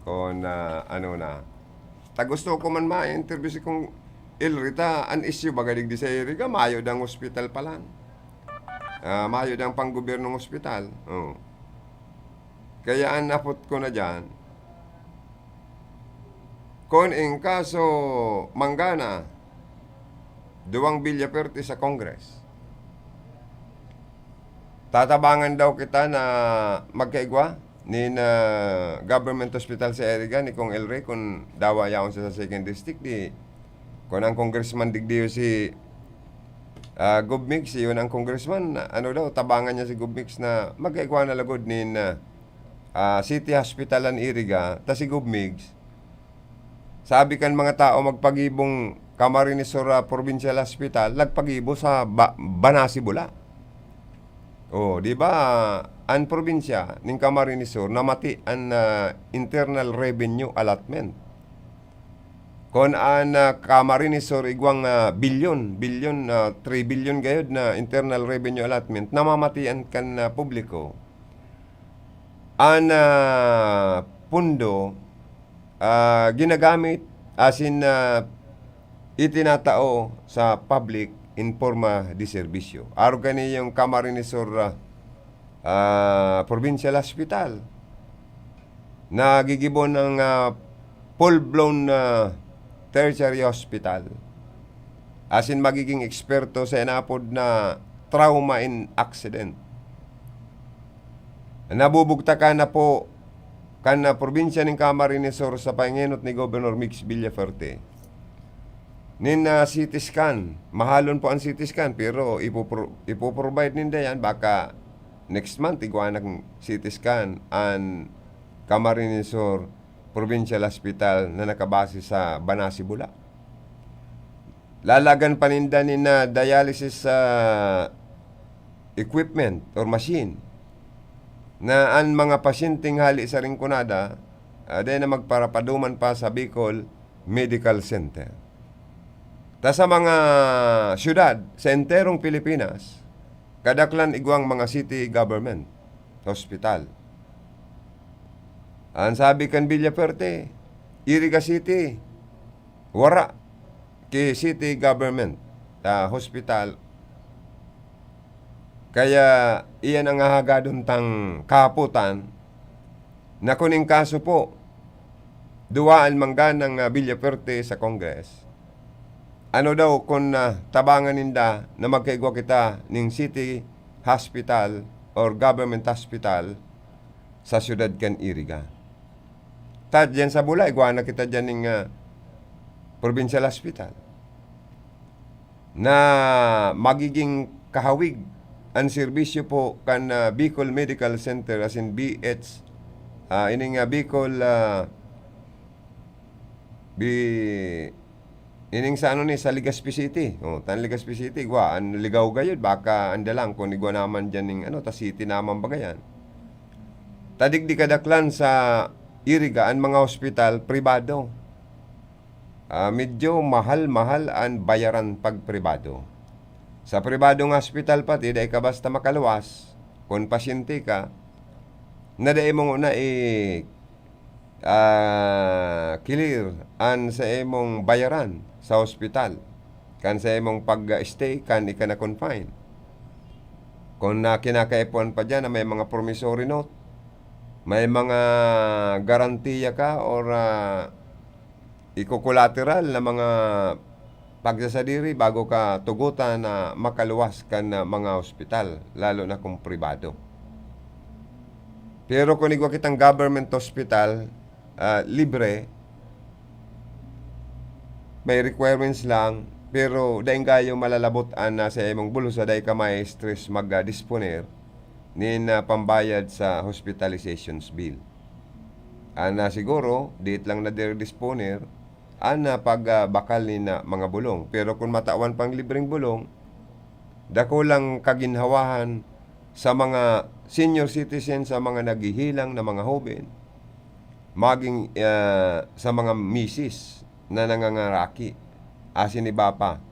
Kung, ah, ano na. Ta gusto ko man ma-interview si Cong El Rey ta, an issue baga digdi sa Iriga, mayo dang hospital pa lang. Ah, mayo dang panggobyernong hospital. Oh. Kaya an apot ko na diyan, kun in kaso manggana, duwang Villaferte sa Congress. Tatabangan daw kita na magkaigwa nin, ah, government hospital sa Iriga ni Cong El Rey kun dawa yaon siya sa second district, di kun ang congressman digdi si, ah, Gov Migs, iyon ang congressman, ano daw, tabangan niya si Gov Migs na magkaigwa na lagod nin, ah, ah, city hospital an Iriga, ta si Gov Migs, sabi kan mga tao magpagibong Camarines Sur, ah, Provincial Hospital, nagpagibo sa Ba-, Banasi, Bula. Oh, di ba, an probinsya nin Camarines Sur namati an, ah, internal revenue allotment. Kun an, ah, Camarines Sur igwang, ah, bilyon, bilyon, ah, three billion gayod na internal revenue allotment, namamatian kan, ah, publiko. An, ah, pundo, ah, ginagamit asin, ah, itinatao sa public in porma de serbisyo. Arog kan iyong Camarines Sur, ah, ah, Provincial Hospital, nagigibo ng, ah, full-blown na tertiary hospital. Asin magiging eksperto sa inapod na trauma in accident. Nabubugtakan na po kan, ah, probinsya nin Camarines Sur sa pangenot ni Governor Migs Villafuerte. Nin, ah, C T scan, mahalon po ang C T scan, pero ipopro-, ipoprovide ninda yan. Baka next month, igwa ng C T scan an Camarines Sur Provincial Hospital na nakabase sa Banasi, Bula. Lalagan pa ninda nin, ah, dialysis, ah, equipment or machine na an mga pasyenteng hali sa Rinconada, ah, dai na magparapaduman pa sa Bicol Medical Center. Ta sa mga syudad sa enterong Pilipinas, kadaklan igwang mga city government hospital. An sabi kan Villafuerte, Iriga City, wara ki city government, ah, hospital. Kaya iyan ang hahagadon tang kahapotan na kun in kaso po, duwaan mangganang, ah, Villafuerte sa Congress. Ano daw kun, ah, tabangan ninda na magkaigwa kita ning city hospital or government hospital sa siyudad kan Iriga? Ta diyan sa Bula, igwa na kita diyan ning, ah, provincial hospital na magiging kahawig an serbisyo po kan, ah, Bicol Medical Center, as in B H, ah, ining, ah, Bicol, ah, Bi-, ining sa ano ni, sa Legazpi City. Oh, tan Legazpi City, igwa, an ligaw gayud, baka anda lang kun igwa naman diyan ning ano, ta city naman baga yan. Ta digdi kadaklan sa Iriga, an mga hospital, pribado. Ah, medyo mahal-mahal an bayaran pag pribado. Sa pribadong hospital pati, dai ka basta makaluwas, kun pasyente ka, na dai mo na i-, ah, clear an sa imong bayaran sa hospital, kan sa imong pag-stay, kan ika na-confine. Kun na kinakaipuhan pa diyan na may mga promissory note, may mga garantiya ka or, ah, iko-collateral na mga pagsasadiri bago ka tugutan na makaluwas kan, ah, mga ospital, lalo na kung pribado. Pero kun igwa kitang government hospital, ah, libre, may requirements lang, pero daing gayo malalabot an nasa imong bulsa, dai ka ma-stress mag, ah, disponer nin, ah, pambayad sa hospitalizations bill. An, ah, siguro, diit lang na dire-disponer an, ah, pag, ah, bakal nin, ah, mga bulong. Pero kun matawan pang libreng bulong, dakulang kaginhawahan sa mga senior citizen, sa mga naghihilang na mga hoben, maging, ah, sa mga misis na nangangaraki, asin iba pa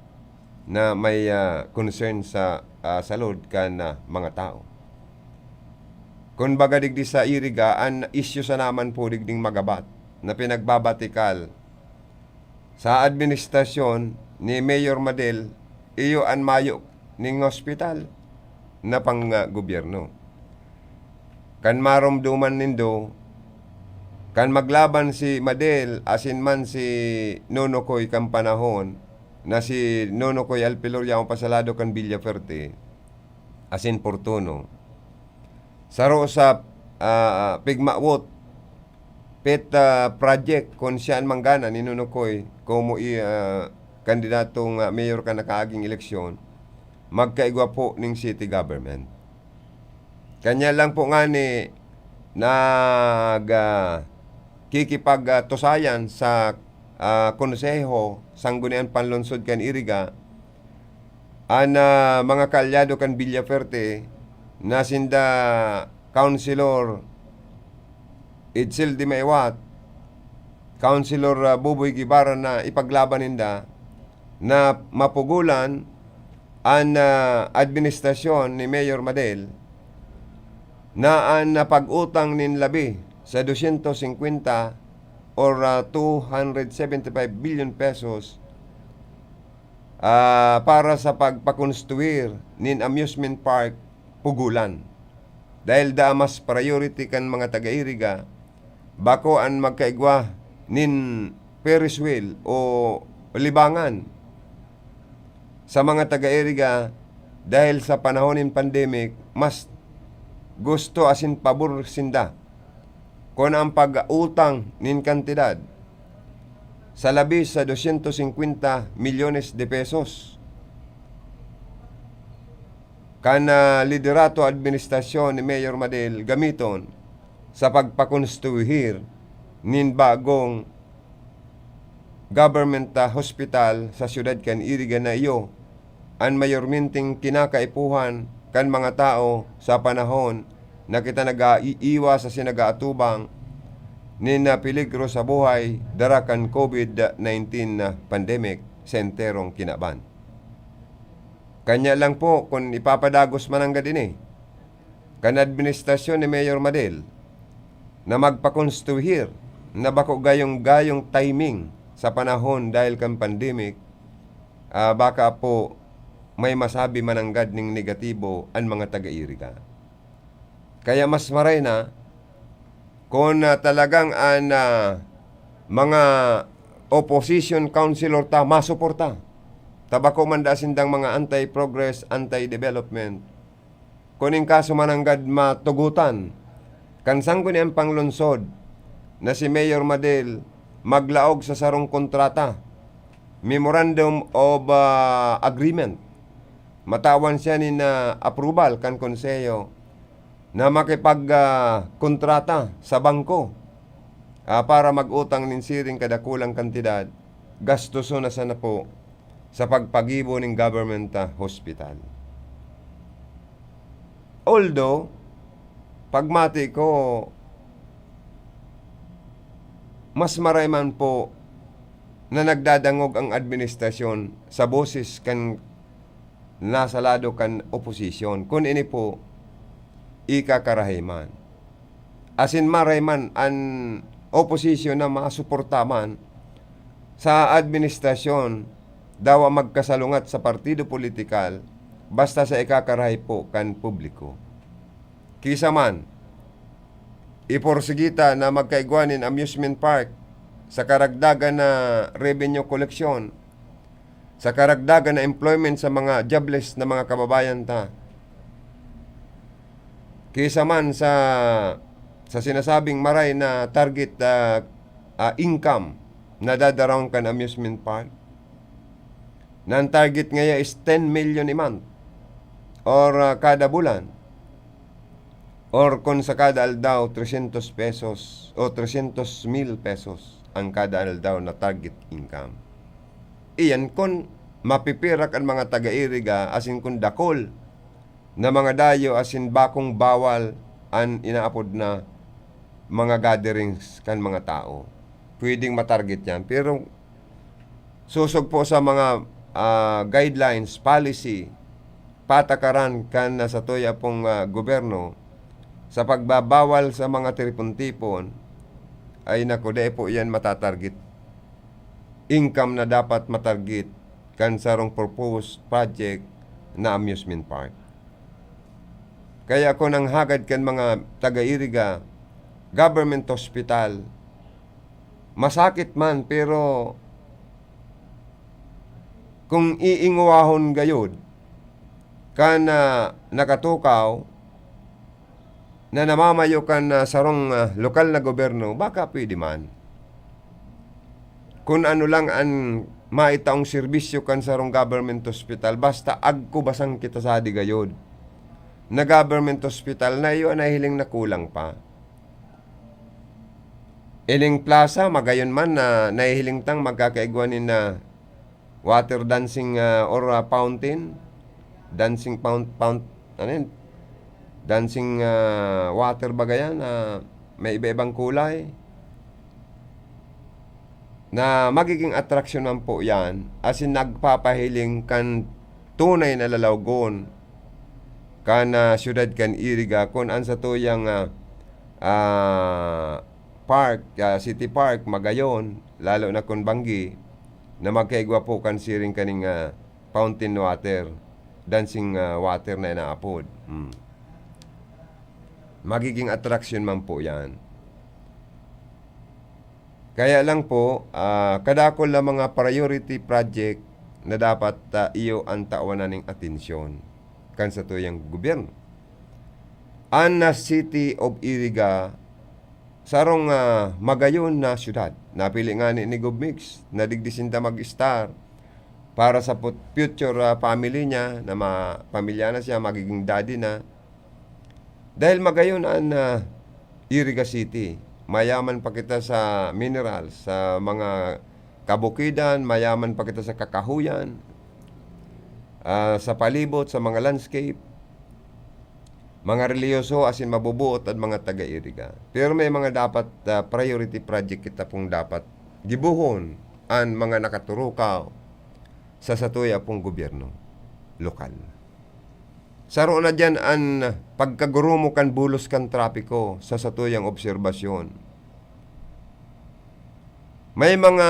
na may, ah, concern sa, ah, salud kan, ah, mga tawo. Kun baga digdi sa Iriga, an isyu sana man po digding magabat na pinagbabatikal sa administrasyon ni Mayor Madel, iyo an mayo ning hospital na pang, ah, gobyerno. Kan maromdoman nindo, kan maglaban si Madel asin man si Nonokoy kan panahon na si Nonokoy Alpilor yaon pa sa lado kan Villafuerte asin Portono, saro sa, ah, Pigmawot pet, ah, project kun siya an manggana ni Nonokoy komo i, ah, kandidatong, ah, mayor kan nakaaging eleksyon, magkaigwa po ning city government. Kanya lang po ngani nag, ah, kikipag, ah, tusayan sa, ah, konseho, sanggunian panlungsod kan Iriga, an, ah, mga kaalyado kan Villafuerte na sinda Councilor Edsel de Maywat, Councilor, ah, Buboy Guevara na ipaglaban ninda na mapugulan an, ah, administrasyon ni Mayor Madel na an, ah, pag-utang nin labi sa dosyentos singkwenta or, ah, two hundred seventy-five billion pesos, ah, para sa pagpakonstruir nin amusement park pugulan. Dahil daa mas priority kan mga taga-Iriga, bako an magkaigwa nin Ferris wheel o libangan sa mga taga-Iriga dahil sa panahon nin pandemic, mas gusto asin pabor sinda kun ang pag-utang nin kantidad sa labi sa dosyentos singkwenta milyones de pesos kan, ah, liderato administrasyon ni Mayor Madel gamiton sa pagpakonstruir nin bagong government, ah, hospital sa siyudad kan Iriga na iyo an mayormenteng kinakaipuhan kan mga tawo sa panahon na kita nag-aaiwas asin nag-aatubang nin, ah, peligro sa buhay dara kan COVID nineteen na pandemic sa enterong kinaban. Kanya lang po kun ipapadagos man nanggad ini kan administrasyon ni Mayor Madel na magpakonstruir na bako gayong-gayong timing sa panahon dahil kan pandemic, ah, baka po may masabi mananggad ning negatibo an mga taga-Iriga. Kaya mas maray na kun, ah, talagang an, ah, mga opposition councilor ta masuporta. Ta bako man daa sindang mga anti-progress, anti-development. Kun in kaso mananggad matugotan kan sangguniang panglungsod na si Mayor Madel maglaog sa sarong kontrata, memorandum of, ah, agreement, matawan siya nin, ah, approval kan konseho na makipag, ah, kontrata sa bangko, ah, para mag-utang nin siring kadakulang kantidad, gastoson na sana po sa pagpagibo nin government, ah, hospital. Although, pagmati ko, mas maray man po na nagdadangog ang administrasyon sa boses kan nasa lado kan oposisyon, kun ini po ikakarahay man. Asin maray man an oposisyon na masuporta man sa administrasyon, dawa magkasalungat sa partido politikal, basta sa ikakarahay po kan publiko. Kisa man, iporsigi ta na magkaigwa nin amusement park sa karagdagan na revenue collection, sa karagdagan na employment sa mga jobless na mga kababayan ta. Kisa man sa, sa sinasabing maray na target, ah, ah, income na dadarawon kan amusement park. na ang target ngaya is ten million a month or, ah, kada bulan, or kung sa kada aldaw, trescientos pesos o trescientos mil pesos ang kada aldaw na target income. Iyan kun mapipirak an mga taga-Iriga, asin kun dakul na mga dayo asin bakong bawal an inaapod na mga gatherings kan mga tao. Pwedeng matarget yan. Pero sosog po sa mga, ah, guidelines, policy, patakaran kan na satuya pong, ah, gobyerno sa pagbabawal sa mga tipon-tipon, ay naku, dai po yan matatarget income na dapat matarget kan sarong proposed project na amusement park. Kaya ako nanghagad kan mga taga-Iriga, government hospital, masakit man, pero kung iingwahon gayod, kan, ah, nakatukaw na namamayo kan, ah, sarong, ah, lokal na gobyerno, baka pwede man. Kun ano lang an maitaong serbisyo kan sarong government hospital, basta agko basang kita sa digayod na government hospital na iyo an nahihiling na kulang pa. Ining plaza, magayon man na nahihiling tang magkakaigwa nin na water dancing, ah, or, ah, fountain. Dancing foun-, foun-, ano yun? Dancing, ah, water baga yan, ah, may iba-ibang kulay. Na magiging atraksyon man po yan, as in nagpapahiling kan tunay na lalawgon kan, ah, siyudad kan Iriga, kun an satuyang, ah, ah, park, ah, city park, magayon, lalo na kun banggi, na magkaigwa po kan siring kaning, ah, fountain water, dancing, ah, water na inaapod. Hmm. Magiging atraksyon man po yan. Kaya lang po, ah, kadakul na mga priority project na dapat, ah, iyo an tawanan ning atensyon kan satuyang gobyerno. An, ah, City of Iriga, sarong, ah, magayon na syudad. Napili ngani ni Gov Mix na digdi sinda mag-estar para sa put-, future, ah, family niya, na ma-, pamilya na siya, magiging daddy na. Dahil magayon an, ah, Iriga City. Mayaman pa kita sa mineral, sa mga kabukidan, mayaman pa kita sa kakahuyan, ah, sa palibot, sa mga landscape, mga relihiyoso, asin mabubuot an mga taga-Iriga. Pero may mga dapat, ah, priority project kita pong dapat gibohon an mga nakaturukaw sa satuya pong gobyerno lokal. Saro na diyan an pagkagurumo kan bulos kan trapiko sa satuyang obserbasyon. May mga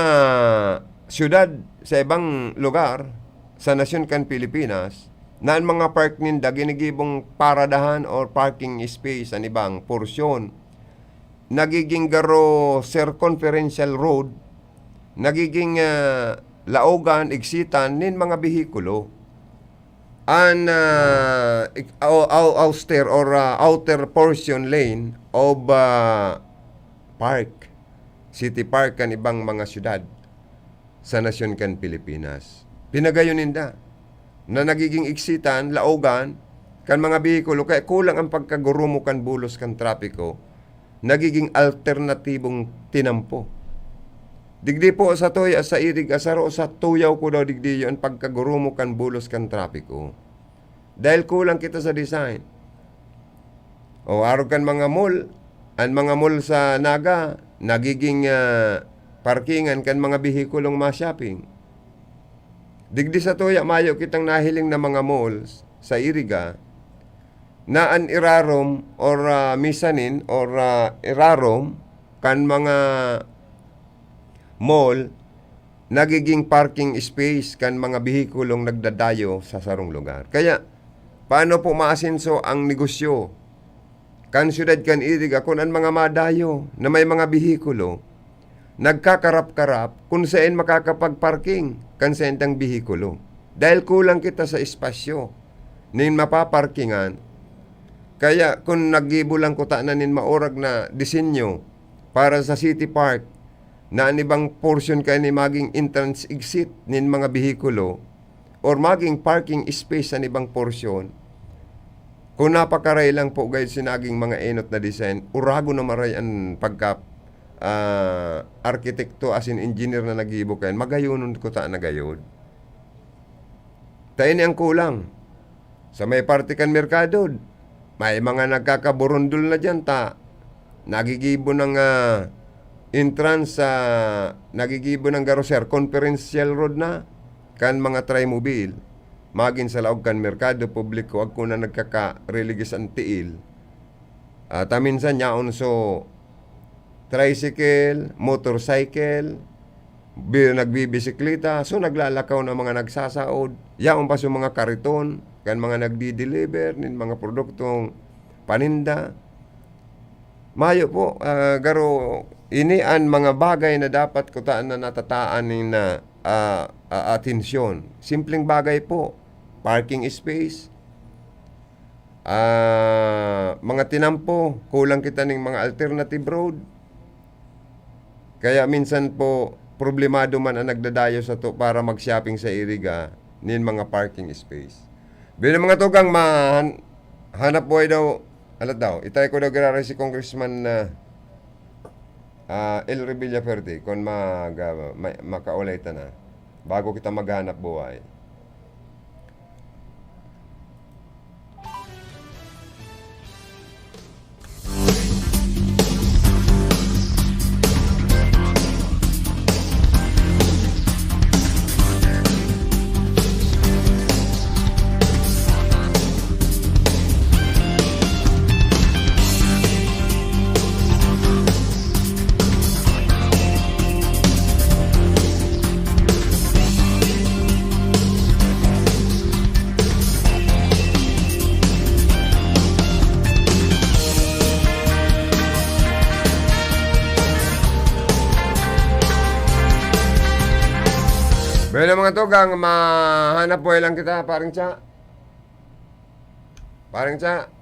siyudad sa ibang lugar sa nasyon kan Pilipinas na an mga park ninda ginigibong paradahan or parking space an ibang porsyon. Nagiging garo circumferential road, nagiging, ah, laogan, igsitan nin mga behikulo. An, ah, ik-, ou-, ou-, ouster or, ah, outer portion lane of, ah, park, city park kan ibang mga syudad sa nasyon kan Pilipinas. Pinagayon ninda na nagiging igsitan, laogan, kan mga behikulo, kaya kulang ang pagkagurumo kan bulos kan trapiko, nagiging alternatibong tinampo. Digdi po sa tuya, sa Iriga, saro sa tuyaw ko daw digdi yun, pagkagurumo kan bulos kan trapiko. Dahil kulang kita sa design. O, arog kan mga mall, an mga mall sa Naga, nagiging, ah, parkingan kan mga behikulong ma-shopping. Digdi sa tuya, mayo kitang nahiling na mga malls sa Iriga, na an irarom or, ah, mezzanine or, ah, irarom kan mga mall, nagiging parking space kan mga behikulong nagdadayo sa sarong lugar. Kaya, paano po maasenso ang negosyo kan siyudad kan Iriga kun an mga madayo na may mga behikulo nagkakarap-karap kun saen makakapag-parking kan saindang behikulo? Dahil kulang kita sa espasyo nin mapaparkingan. Kaya kun naggibo lang kutana nin maurag na disenyo para sa City Park, na an ibang portion kaini maging entrance exit nin mga behikulo, or maging parking space sa ibang porsyon, kung napakaray lang po gayud si naging mga enot na design, uragon na maray an pagka, ah, arkitekto asin engineer na naggibo kayan, magayonon kuta na gayud. Ta ini ang kulang. Sa may parte kan merkado, may mga nagkakaburundol na diyan ta nagigibo ng, ah, entrance sa, nagigibo ng garo circumferential road na kan mga trimobile. Magin sa laog kan merkado publiko, agko na nagkaka-religious an tiil. Ah, ta minsan yaon so tricycle, motorcycle, bi-, nagbibisikleta, so naglalakaw na mga nagsasaod, yaon pa so mga kariton, kan mga nagdi-deliver nin mga produktong paninda. Mayo po, ah, garo, ini an mga bagay na dapat kutaan na natataan nin, ah, ah, ah, atensyon. Simpleng bagay po, parking space, ah, mga tinampo, kulang kita ning mga alternative road. Kaya minsan po, problemado man ang nagdadayo sato para mag-shopping sa Iriga nin mga parking space. Bilang mga tugang, mahan-, hanap buhay daw, alat daw, itay ko daw giraray si Congressman na, ah, El Revilla Verde, kung mag-, ah, ma-, makaulay ta na, bago kita maghanap buhay. Bueno, mga tugang, mahanap buhay lang kita, parang siya. Parang siya.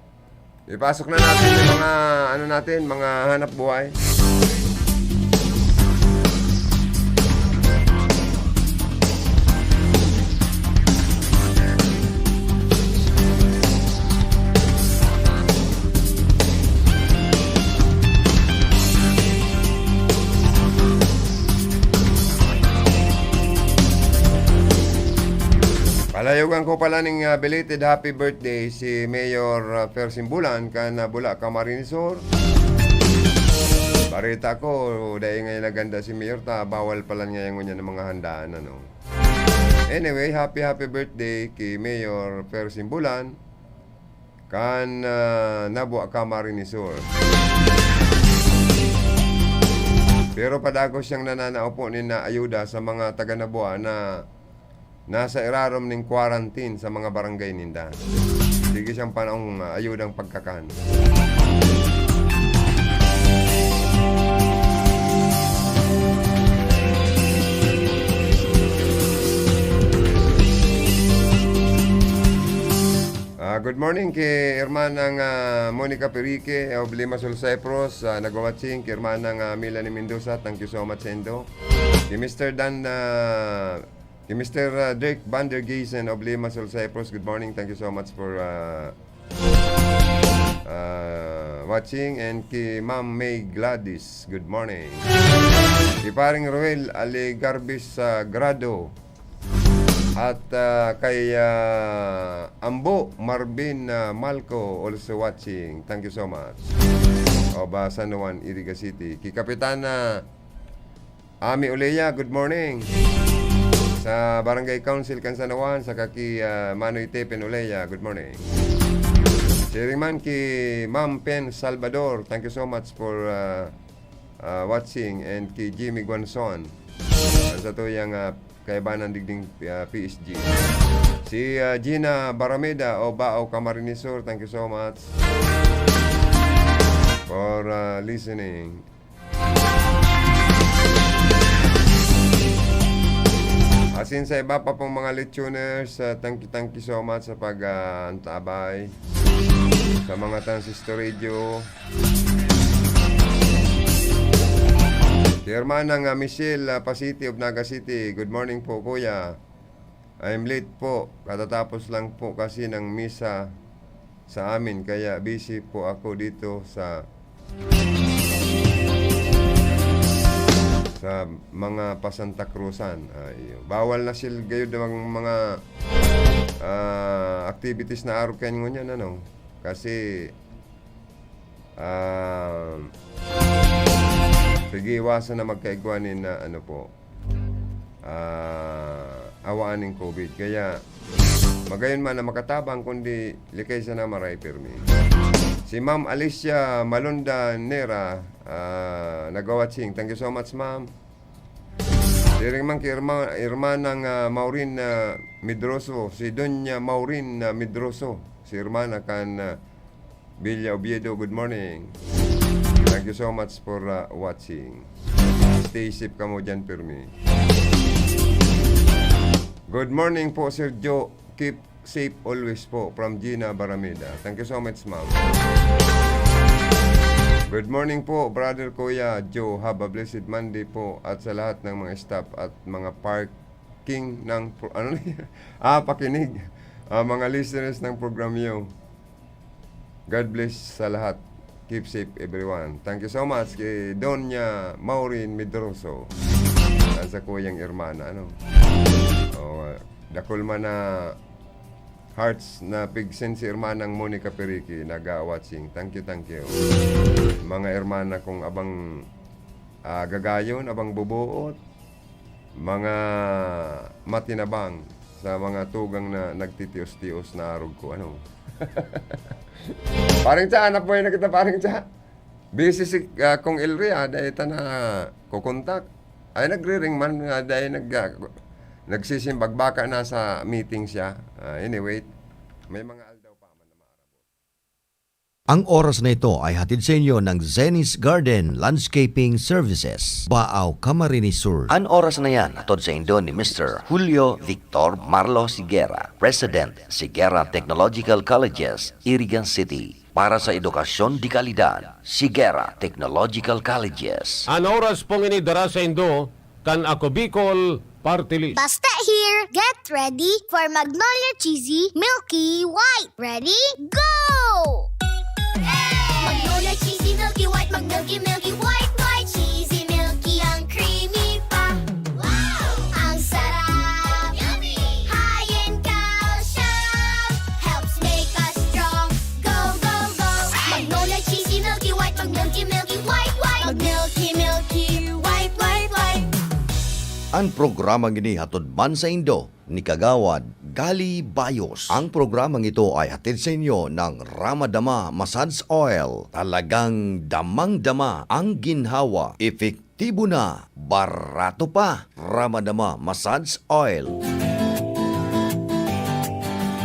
Ipasok na natin yung mga, ano natin, mga hanap buhay. Palayogan ko pala ning, ah, belated happy birthday si Mayor, ah, Fer Simbulan kan, ah, Bula, Camarines Sur. Bareta ko, dai ngayon naganda si Mayor ta, bawal pala ngayon ngunyan ang mga handaan, ano. Anyway, happy, happy birthday ki Mayor Fer Simbulan kan, ah, Nabua, Camarines Sur. Pero padagos siyang nananao po nin ayuda sa mga taga Nabua na nasa irarom nin quarantine sa mga barangay ninda. Sige siyang panahong, ah, ayudang pagkakan. Ah, good morning ki Hermanang, ah, Monica Perique of Limassol, Cyprus. Ah, nagwa-watching ki Hermanang, ah, Melanie Mendoza. Thank you so much, Endo. Ki Mister Dan, ah, Ki Mister, ah, Dirk van der Geysen of Limassol, Cyprus, good morning. Thank you so much for, ah, ah, watching. And ki Ma'am May Gladys, good morning. Ki Paring Roel Alegarbis Sagrado at, ah, kay, ah, Ambo Marvin, ah, Malco, also watching. Thank you so much. Of, ah, San Juan, Iriga City. Ki Kapitana Ami Oleya, good morning. Sa Barangay Council kan San Juan, saka ki, ah, Manoy Tepen Oleya, good morning. Siring man ki Ma'am Pen Salvador, thank you so much for, ah, ah, watching, and ki Jimmy Guanzon. Sa tuyang, ah, kaibanan digding, ah, P S G. Si, ah, Gina Barameda o Bao Camarines Sur, thank you so much for, ah, listening. Asin sa iba pa pong mga listeners, ah, thank you, thank you so much sa pag, ah, antabay sa mga Transistor Radio. Si Hermana nga Michelle, ah, Pasiti of Naga City. Good morning po, Kuya. I'm late po. Katatapos lang po kasi ng misa sa amin, kaya busy po ako dito sa, sa mga pa-Santa Cruzan. Ay, bawal na sila gayud ang mga, ah, activities na arog kayan ngunyan, ano? Kasi, ah, sige, iwasan na magkaigwa nin na, ano po, ah, awaan nin covid. Kaya, magayon man na makatabang, kundi likay sana maray pirmi. Si Ma'am Alicia Malonda Nera, ah, nagwawatching. Thank you so much, ma'am. Siring man ki Irma-, Irmanang, ah, Maureen, ah, Medroso, si Doña Maureen, ah, Medroso, si Irmana kan, ah, Villa Oviedo, good morning. Thank you so much for, ah, watching. Stay safe kamo dyan, pirmi. Good morning po, Sir Joe. Keep safe always po, from Gina Barameda. Thank you so much, ma'am. Good morning po, brother Kuya Joe. Have a blessed Monday po at sa lahat ng mga staff at mga parking ng pro-, ano na yan? Ah, pakinig. Ah, mga listeners ng program niyo. God bless sa lahat. Keep safe, everyone. Thank you so much kay Doña Maureen Medroso. Ang sa kuyang Irmana, ano? Oh, dakul man na hearts na pigsen si Hermanang Monica Perique, naga-watching. Thank you, thank you. Mga hermana kong abang, ah, gagayon, abang bubuot, mga matinabang sa mga tugang na nagtitios-tios na arog ko, ano. Parang Cha, hanap buhay na kita, parang Cha. Busy si, ah, Kong Elry, ah, dahil ta na kukontak. Ay, nagriring man, ah, dahil nag, ah, nagsisimbag baka nasa meeting siya. Ah, anyway, may mga aldaw pa man na maarabot. Ang oras na ito ay hatid sa inyo ng Zenny's Garden Landscaping Services, Baao, Camarines Sur. An oras na yan hatod saindo ni Mister Julio Victor Marlo Sigera, President, Sigera Technological Colleges, Irigan City. Para sa edukasyon de kalidad, Sigera Technological Colleges. An oras pong ini dara saindo kan Ako Bicol Party List. Basta here, get ready for Magnolia Cheesy Milky White. Ready? Go! Magnolia Cheesy Milky White, mag-milky, milky, white, white, cheesy, milky, ang creamy pa. Wow! Ang sarap! Yummy! High in calcium, helps make us strong. Go, go, go! Magnolia Cheesy Milky White, mag-milky, milky, white, white. Mag-milky, milky, white, white, white. An programang ini hatod man saindo ni Kagawad Gali Bayos. Ang programang ito ay hatid sa inyo ng Ramadama Massage Oil. Talagang damang-dama ang ginhawa, epektibo na, barato pa. Ramadama Massage Oil.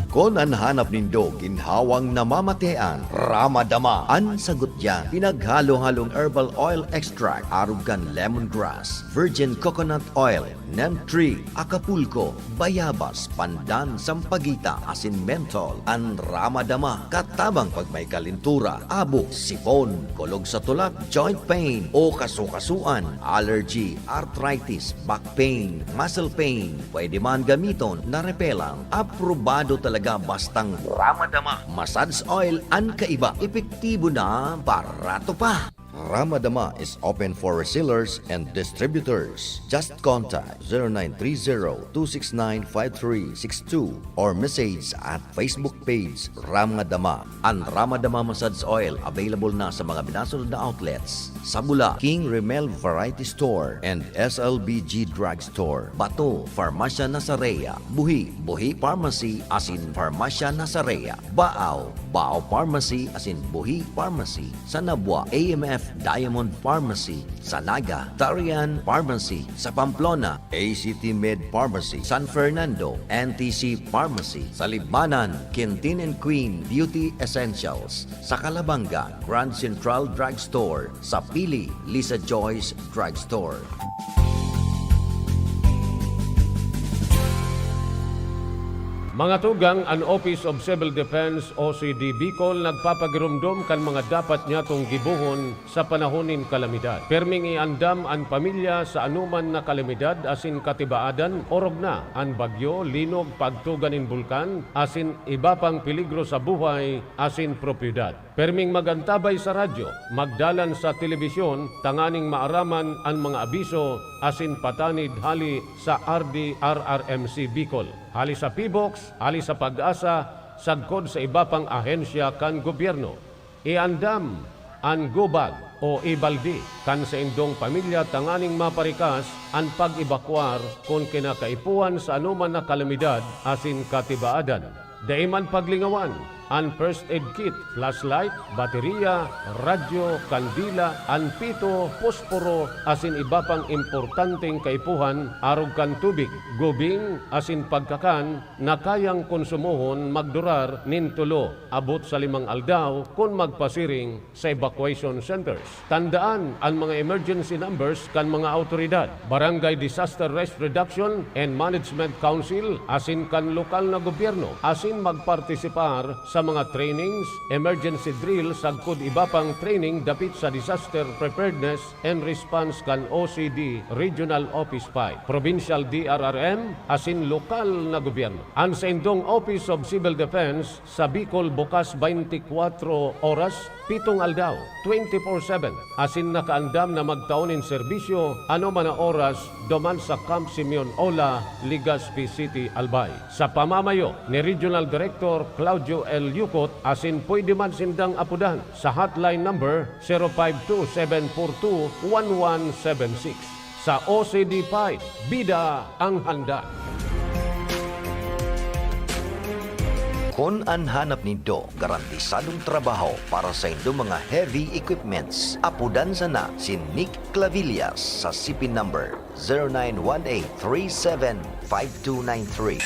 Kun an hanap nindo ginhawang namamatean, Ramadama an sagot diyan. Pinaghalo-halong herbal oil extract, arog kan lemongrass, virgin coconut oil, neem tree, Acapulco, bayabas, pandan, sampaguita, asin menthol. An Ramadama, katabang pag may kalentura, abo, sipon, kulog sa tulak, joint pain, o kasukasuan, allergy, arthritis, back pain, muscle pain. Pwede man gamiton na repelang. Aprobado talaga bastang Ramadama. Massage oil an kaiba. Epektibo na, barato pa. Ramadama is open for resellers and distributors. Just contact zero nine three zero two six nine five three six two or message at Facebook page Ramadama. An Ramadama Massage Oil available na sa mga minasunod na outlets: Sabula, King Rimmel Variety Store and S L B G Drug Store, Bato, Farmasya Nasarea, Buhi, Buhi Pharmacy asin Farmasya Nasarea, Baao, Baao Pharmacy asin Buhi Pharmacy, sa Nabua, A M F Diamond Pharmacy, sa Naga, Tarian Pharmacy, sa Pamplona, A C T Med Pharmacy, San Fernando, N T C Pharmacy, sa Libmanan, Quintin and Queen Beauty Essentials, sa Calabanga, Grand Central Drug Store, sa Pili, Lisa Joyce Drug Store. Mga tugang, an Office of Civil Defense, O C D Bicol, nagpapagiromdom kan mga dapat nyatong gibohon sa panahon nin kalamidad. Pirming iandam an pamilya sa anoman na kalamidad asin katibaadan, orog na an bagyo, linog, pagtuga nin bulkan, asin iba pang peligro sa buhay asin propiedad. Pirming mag-antabay sa radyo, magdalan sa telebisyon tanganing maaraman an mga abiso asin patanid hali sa R D R R M C Bicol, hali sa PHIVOLCS, hali sa PAGASA, sagkod sa iba pang ahensya kan gobyerno. Iandam an go bag o e-balde kan saindong pamilya tanganing maparikas an pag-ebakuar kun kinakaipuhan sa anoman na kalamidad asin katibaadan. Dai man paglingawan an first aid kit, flashlight, bateriya, radyo, kandila, an pito, posporo, asin iba pang importanteng kaipuhan arog kan tubig, gubing, asin pagkakan na kayang konsumohon magdurar nin tulo abot sa limang aldaw kun magpasiring sa evacuation centers. Tandaan an mga emergency numbers kan mga awtoridad, Barangay Disaster Risk Reduction and Management Council asin kan lokal na gobyerno, asin magpartisipar sa mga trainings, emergency drill sagkod iba pang training dapit sa disaster preparedness and response kan O C D, Regional Office five, Provincial D R R M, asin lokal na gobyerno. An saindong Office of Civil Defense sa Bicol bukas baynti kwatro oras, pitong aldaw, twenty-four seven, asin nakaandam na magtao nin serbisyo anoman na oras duman sa Camp Simeon Ola, Legazpi City, Albay, sa pamamayo ni Regional Director Claudio L. Yucot, asin pwede man sindang apodan sa hotline number zero five two seven four two one one seven six. Sa O C D five, bida ang handa. Kun an hanap nindo garantisadong trabaho para saindo mga heavy equipments, apodan sana si Nick Clavillas sa C P number zero nine one eight three seven five two nine three.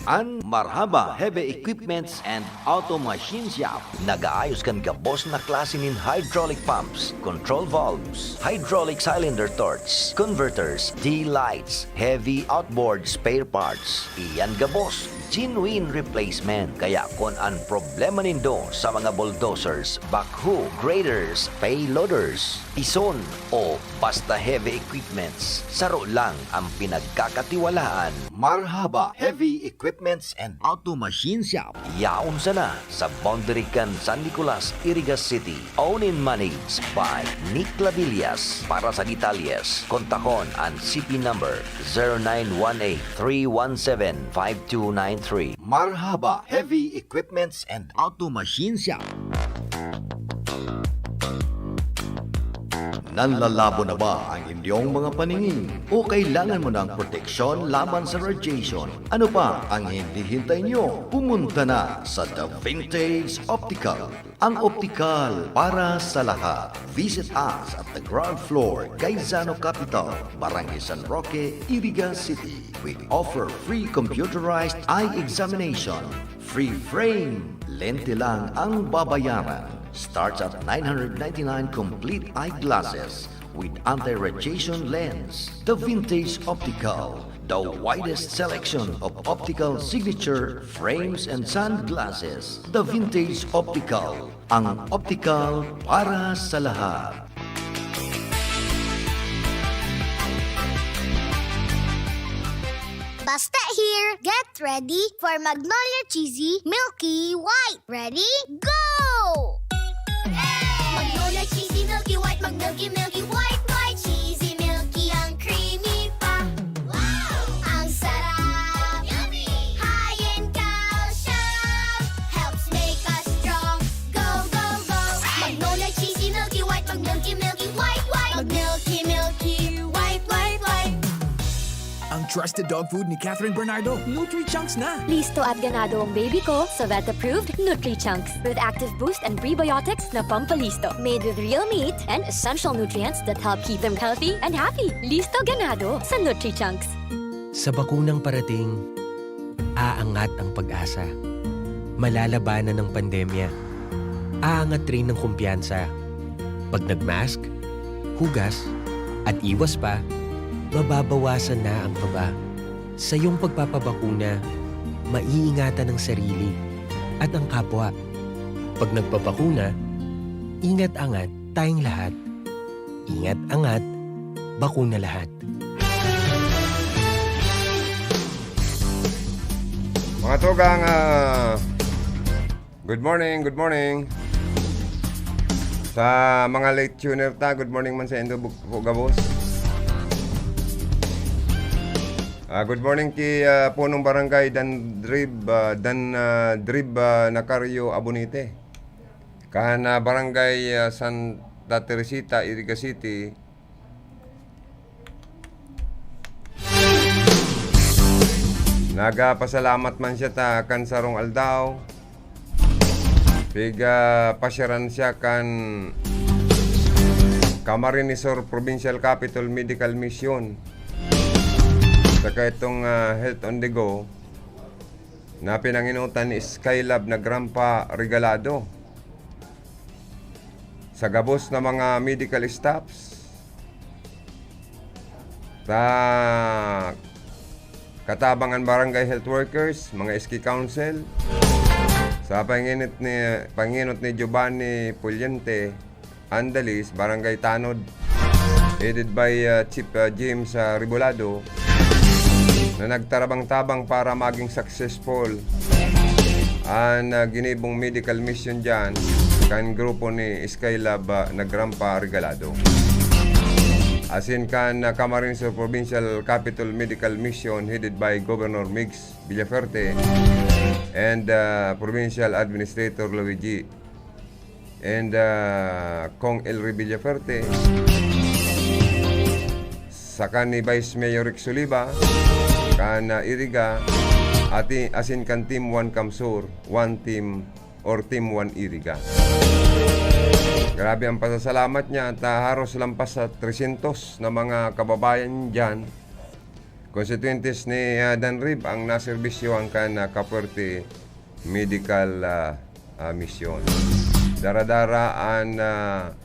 An Marhaba Heavy Equipments and Auto Machine Shop nag-aayos kan gabos na klase nin hydraulic pumps, control valves, hydraulic cylinder torch, converters, D-lights, heavy outboard spare parts. Iyan gabos, genuine replacement. Kaya kun an problema nindo sa mga bulldozers, backhoe, graders, payloaders, pison, o basta heavy equipments, saro lang ang pinagkakatiwalaan. Marhaba Heavy Equipments and Auto Machine Shop. Yaon sana sa boundary kan San Nicolas, Iriga City. Owned and managed by Nick Clavillas. Para sa detalyes, kontakon an C P number zero nine one eight three one seven five two nine three. Marhaba Heavy Equipments and Auto Machine Shop. Nanlalabo na ba ang inyong mga paningin? O kailangan mo ng proteksyon laban sa radiation? Ano pa ang hinihintay nyo? Pumunta na sa The Vintage Optical, ang optikal para sa lahat. Visit us at the ground floor, Gaisano Capital, Barangay San Roque, Iriga City. We offer free computerized eye examination. Free frame. Lente lang ang babayaran. Starts at nine hundred ninety-nine complete eyeglasses with anti-radiation lens. The Vintage Optical, the widest selection of optical signature frames and sunglasses. The Vintage Optical, ang optical para sa lahat. Basta here, get ready for Magnolia Cheesy Milky White. Ready? Go! Magnolia Cheesy Milky White, mag-milky, milky, white, white, cheesy, milky, ang creamy pa. Wow! Ang sarap! Yummy! High in calcium, helps make us strong. Go, go, go! Magnolia Cheesy Milky White, mag-milky, milky, white, white, mag-milky, milky, white, white, white. Ang trusted dog food ni Catherine Bernardo, Nutri-Chunks na! Listo at ganado ang baby ko sa vet-approved Nutri-Chunks with active boost and prebiotics na pampalisto. Made with real meat and essential nutrients that help keep them healthy and happy. Listo, ganado sa Nutri-Chunks. Sa bakunang parating, aangat ang pag-asa. Malalabanan ang pandemya. Aangat rin ang kumpiyansa. Pag nag-mask, hugas, at iwas pa, mababawasan na ang kaba. Sa iyong pagpapabakuna, maiingatan ang sarili at ang kapwa. Pag nagpabakuna, ingat-angat tayong lahat. Ingat-angat, bakuna lahat. Mga tugang, ah, good morning, good morning. Sa mga late tuner ta, good morning man sa indo, bu-, po gabos. Ah, good morning ki, ah, Punong Barangay Dan Drib, ah, Dan, ah, Drib, ah, Nacario Abonite. Kan, ah, Barangay, ah, Santa Teresita, Iriga City. Nagapasalamat man siya ta kan sarong aldaw. Piga pasyaran siya kan Camarines Sur Provincial Capital Medical Mission. Saka itong, ah, Health on the Go na pinanginutan ni Skylab na Grampa Regalado. Sa gabos na mga medical staffs, ta katabang an barangay health workers, mga S K council, sa panginot ni, panginot ni Giovanni Puliente Andalis, Barangay Tanod, headed by, uh, Chief, uh, James, uh, Rebolado, na nagtarabang-tabang para maging successful an, uh, ginibong medical mission dyan kan grupo ni Skylab, uh, na Grampa Regalado. Asin kan, uh, Camarines Sur Provincial Capital Medical Mission headed by Governor Migs Villaferte and, uh, Provincial Administrator Luigi and, uh, Cong Elry Villaferte, saka ni Vice Mayor Rex Oliva, kan, uh, Iriga, ati, asin kan Team One Camsur, One Team or Team One Iriga. Grabe ang pasasalamat niya, ta haros lampas sa tresyentos na mga kababayan diyan, konstituyentes ni, ah, Dan Rib ang naserbisyohan kan, ah, Capuerte Medical, ah, ah, Mission. Dara-dara an, ah,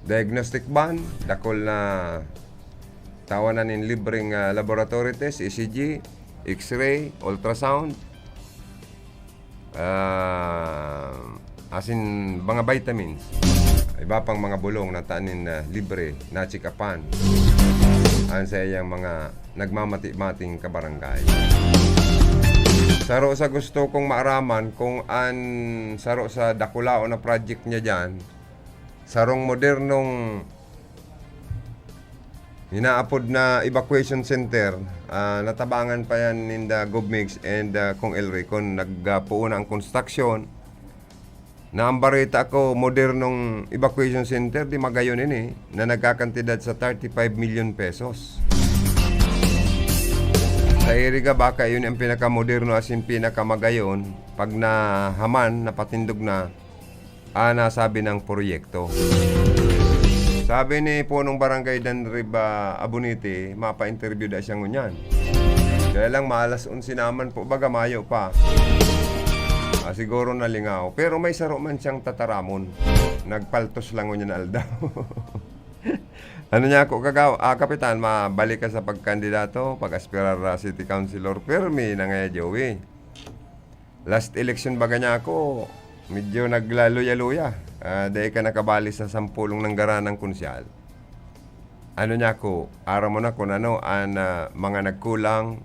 diagnostic van, dakul na tawanan nin libreng, ah, laboratory test, E C G, X-ray, ultrasound, ah, asin mga vitamins. Iba pang mga bulong na ta nin, ah, libre na check-upan an saiyang mga nagmamati-mating kabarangay. Saro sa gusto kong maaraman kung an saro sa dakulaon na project niya diyan, sarong modernong inaapod na evacuation center, ah, natabangan pa yan ninda Gov Migs and, ah, Cong Elry kun nagpuon na ang konstruksyon. Na ang bareta ko, modernong evacuation center, di magayon ini, na nagkakantidad sa thirty-five million pesos. Sa Iriga, baka yun ang pinakamoderno asin pinakamagayon. Pag nahaman, napatindog na, ah, nasabi ng proyekto. Sabi ni Punong Barangay Dan Riba Abuniti, mapa-interview da siya ngunyan. Kaya lang, maalas onse naman po, baga mayo pa. Ah, siguro nalingaw. Pero may saro man siyang tataramon. Nagpaltos lang ngunyan aldaw. Ano niya ako, kagaw-, ah, Kapitan, mabalik ka sa pagkandidato, pag-aspirar, ah, City Councilor, permi na nga, Joey. Last election baga niya ako, medyo naglaluya-luya. Ah, dai ka nakabali sa sampulong nanggaranang konsyal. Ano niya ako, aram mo na kung ano an, ah, mga nagkulang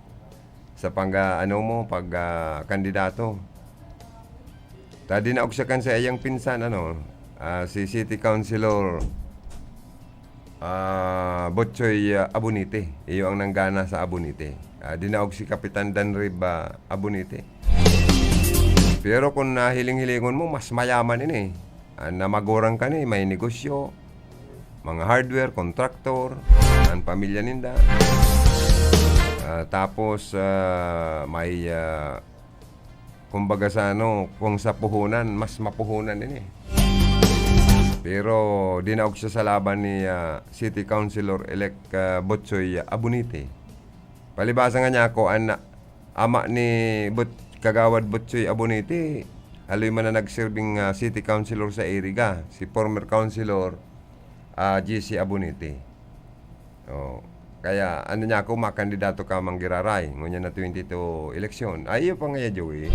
sa pangga-, ano mo, pag, ah, kandidato. Ta dinaog siya kan sa iyang pinsan, ano, ah, si City Councilor, ah, Botchoy, ah, Abunite. Iyo ang nanggana sa Abunite. Ah, dinaog si Kapitan Dan Rib, ah, Abunite. Pero kung nahiling-hilingon mo, mas mayaman ini. Ah, na magurang ka ni, may negosyo, mga hardware, kontraktor, ang pamilya ninda. Ah, tapos, ah, may, ah, kumbaga sa ano, kung sa puhunan, mas mapuhunan ini. Pero dinaog siya sa laban ni, ah, City Councilor-elect, ah, Botsoy Abunite. Palibasa nga niya ako, an ama ni Bot-, Kagawad Botsoy Abunite, haloy man na nagserbing, ah, City Councilor sa Iriga, si former Councilor, ah, G C Abunite. Oh. Kaya ano niya ako, makandidato ka manggiraray, ngunyan na twenty-two eleksyon. Ay, iyo pa nga ya, Joey.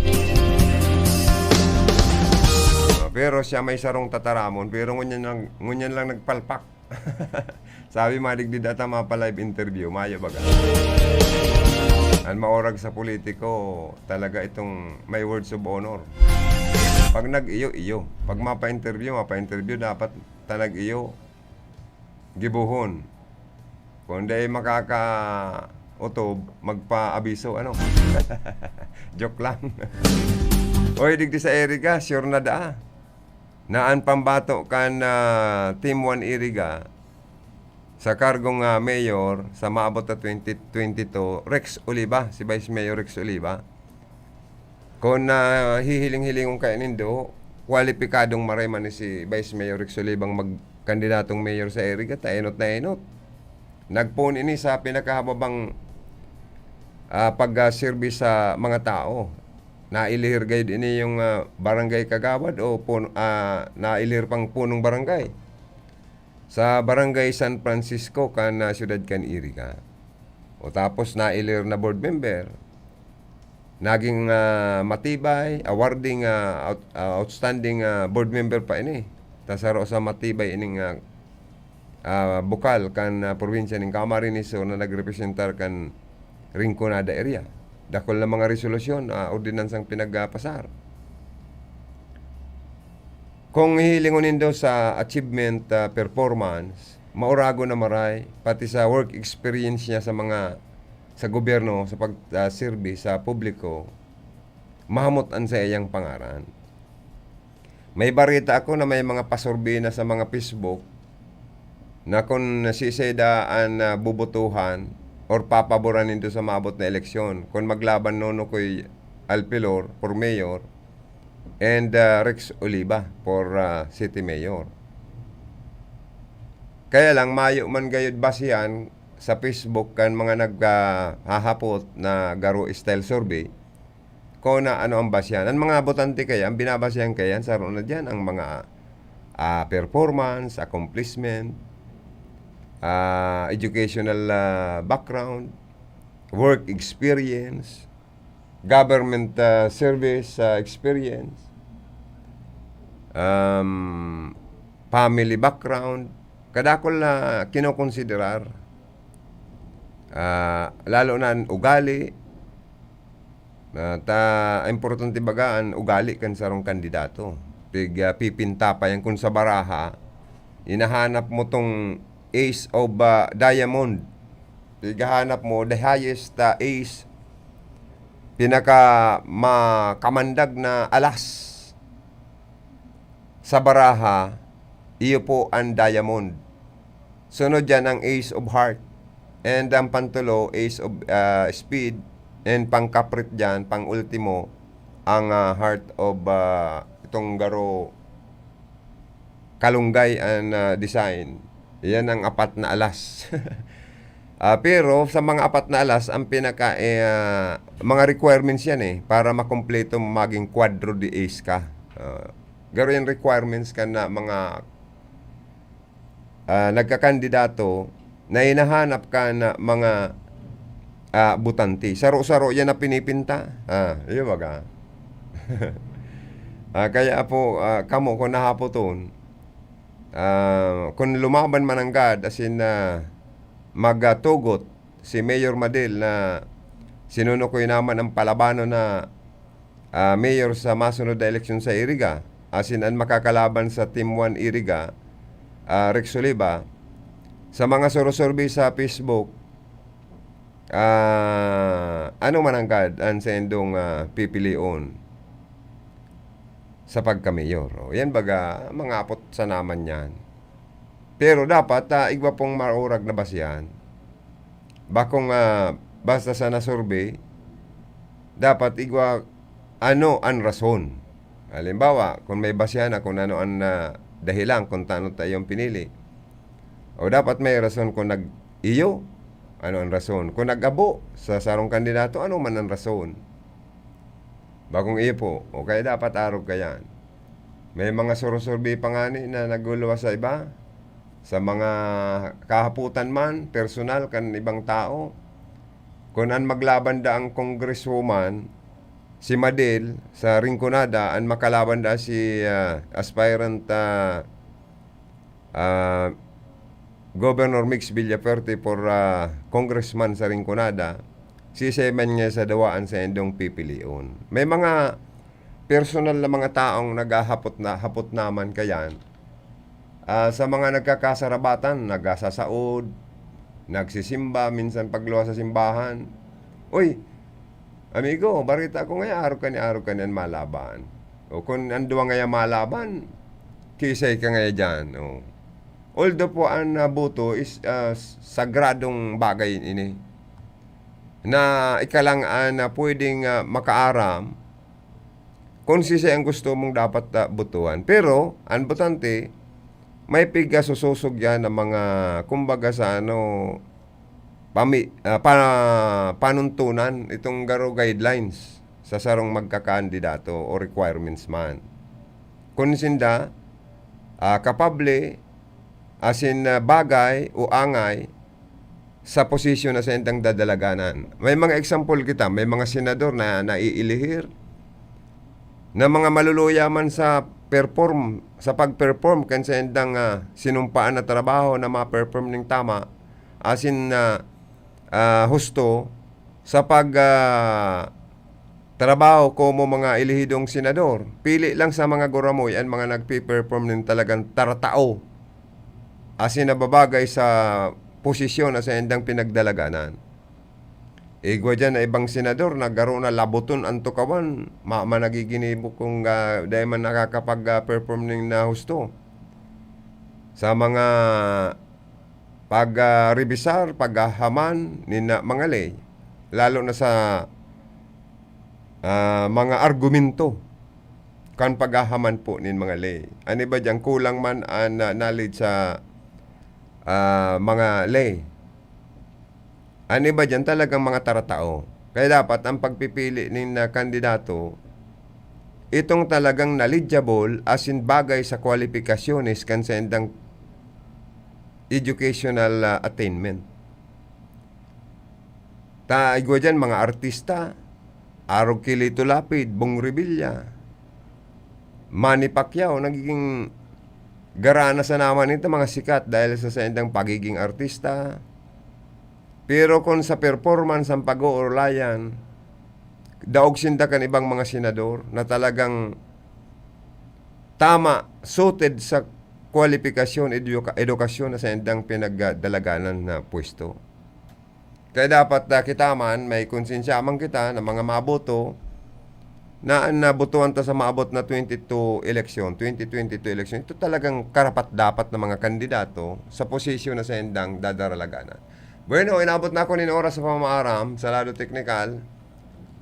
Ah, pero siya may sarong tataramon, pero ngunyan lang, ngunyan lang nagpalpak. Sabi, madigdi data mapa-live interview, mayo baga. Ang maorag sa politiko, talaga itong may words of honor. Pag nag-iyo, iyo. Pag mapa-interview, mapa-interview, dapat ta nag-iyo, gibohon. Kung di makakautob, magpaabiso, ano? Joke lang. Oy, digdi sa Eriga, sure na daa na an pambato kan, ah, Team One Eriga sa kargong, ah, mayor sa maabot na twenty twenty-two, Rex Oliva, si Vice Mayor Rex Oliva. Kung, ah, hihiling-hilingon kayo nindo, kwalipikadong maray man ni si Vice Mayor Rex Olivang magkandidatong mayor sa Eriga, ta enot na enot. Nagpoon ini sa pinakahababang, ah, pagserbi sa mga tao. Nailihir gayud ini yung, ah, barangay kagawad o pun-, ah, nailihir pang punong barangay sa Barangay San Francisco kan, ah, siyudad kan Iriga. O tapos nailir na board member, naging, ah, matibay, awarding, ah, out-, ah, outstanding, ah, board member pa ini. Ta saro sa matibay ining, ah, ah, bukal kan, ah, probinsya nin Camarines Sur na nagrepresentar kan Rinconada area. Dakul na mga resolusyon, ah, ordinansang pinagpasar. Kung hihilingon nindo sa achievement, ah, performance, maurago na maray, pati sa work experience niya sa mga, sa gobyerno, sa pag, ah, serbi sa publiko, mahamot an saiyang pangaran. May bareta ako na may mga pasurbi na sa mga Facebook na kun siisay daa an, ah, bobotohan or papaboran nindo sa maabot na eleksyon, kun maglaban Nonokoy Alpilor for mayor and, ah, Rex Oliva for, ah, city mayor. Kaya lang, mayo man gayud basihan sa Facebook kan mga naghahapot na garo style survey, kung na ano ang basihan. Ang mga botante kaya, ang binabasehan kaya, saro na diyan ang mga, ah, performance, accomplishment, ah, educational, ah, background, work experience, government, ah, service, ah, experience, um, family background, kadakul na kinokonsiderar. Ah, lalo na an ugali. Ah, ta, importante baga an ugali kan sarong kandidato. Pig, ah, pipinta pa yan kun sa baraha, hinahanap mo tong Ace of, ah, Diamond. Pighahanap mo, the highest, ah, ace. Pinaka makamandag na alas sa baraha, iyo po ang diamond. Sunod diyan ang ace of heart. And ang pantulo, ace of, ah, spade. And pangkaprit diyan, pang-ultimo, ang, ah, heart of, ah, itong garo kalunggay an, ah, design. Iyan ang apat na alas. Ah, pero sa mga apat na alas, ang pinaka, eh, ah, mga requirements yan, eh, para makumpleto maging kwadro de ace ka. Ah, garo yan requirements ka na mga, ah, nagkakandidato na hinahanap ka na mga, ah, botante. Saro-saro yan na pinipinta. Ah, iyo baga. Ah, kaya po, ah, kamo kung nahapoton, ah, kung lumaban man nanggad, as in, ah, magtugot si Mayor Madel na sinunukoy naman ang palabanon na, ah, mayor sa masunod na eleksyon sa Iriga, as in, ang makakalaban sa Team One Iriga, ah, Rex Oliva, sa mga surusurvey sa Facebook, ah, ano man nanggad an saindong, ah, pipilion sa pagka-mayor? O, yan baga, mga apot sa naman yan. Pero dapat, ah, igwa pong maurag na basihan. Bakong, ah, basta sa nasurvey, dapat igwa ano an rason. Halimbawa, kung may basihan na kung ano an, ah, dahilan kung tano ta iyong pinili. O dapat may rason kung nag-iyo, ano an rason? Kung nag-abo sa sarong kandidato, ano man an rason? Bakong iyo po, o kaya dapat arog ka yan. May mga surusurbi pa ngani na nagluluwas sa iba. sa mga kahapotan man, personal kan ibang tao. Kun an maglaban da ang congresswoman, si Madel sa Rinconada, an makalaban da si, ah, aspirant, ah, ah, Governor Mix Villafuerte for, ah, congressman sa Rinconada, siisay man nga sa duwa an saindong pipilion. May mga personal na mga taong naghahapot na, hapot naman kayan. Ah, sa mga nagkakasarabatan, nagsasaod, nagsisimba, minsan pagluwas sa simbahan, "Uy, amigo, bareta ko ngaya, arog ka ni, arog ka ni an malaban." O kun an duwa ngaya malaban, kiisay ka ngaya diyan, o. Although po an, ah, boto is, ah, sagradong bagay ini, na ika lang an, ah, pwedeng, ah, makaaram kun siisay ang gusto mong dapat, ah, botohan. Pero, an botante, may pigkasusosog yan na mga, kumbaga sa ano, pami-, ah, pa-, panuntunan, itong garo guidelines sa sarong magkakandidato o requirements man. Kun sinda, ah, kapable, asin, ah, bagay o angay sa posisyon na saindang dadalaganan. May mga example kita, may mga senador na naiilihir na mga maluluya man sa perform, sa pag-perform kan saindang, ah, sinumpaan na trabaho na ma-perform ning tama, asin, ah, ah, husto sa pag, ah, trabaho komo mga elehidong senador. Pili lang sa mga guramoy an mga nagpe-perform nin talagang taratao asin nababagay sa posisyon na saindang pinagdalaganan. Igwa diyan na ibang senador na garo na laboton an tukawan, ma-, managiginibo kung, ah, dai man nakakapag, ah, perform nin na husto. Sa mga pag, ah, rebisar, paghahaman nin, ah, mga ley, lalo na sa, ah, mga argumento kan paghahaman po nin mga ley. An iba diyan, kulang man an, ah, knowledge sa, ah, mga ley. An iba diyan, talagang mga taratao. Kaya dapat ang pagpipili nin, ah, kandidato, itong talagang knowledgeable, asin bagay sa kwalipikasyones kan saindang educational, ah, attainment. Ta, igwa diyan, mga artista, arog ki Lito Lapid, Bong Revilla, Manny Pacquiao, nagiging garana sa naman nito, mga sikat dahil sa saindang pagiging artista. Pero kun sa performance ang pag-oorlayan, daog sinda kan ibang mga senador na talagang tama, suited sa kwalipikasyon, eduka-, edukasyon na saindang pinagdalaganan na pwesto. Kaya dapat, ah, kita man, may konsensya man kita na mga maboto, na an nabotohan ta sa maabot na twenty-two eleksyon, twenty twenty-two eleksyon, ito talagang karapat-dapat na mga kandidato sa posisyon na saindang dadaralaganan. Bueno, inabot na ako nin oras sa pamaaram sa lado teknikal.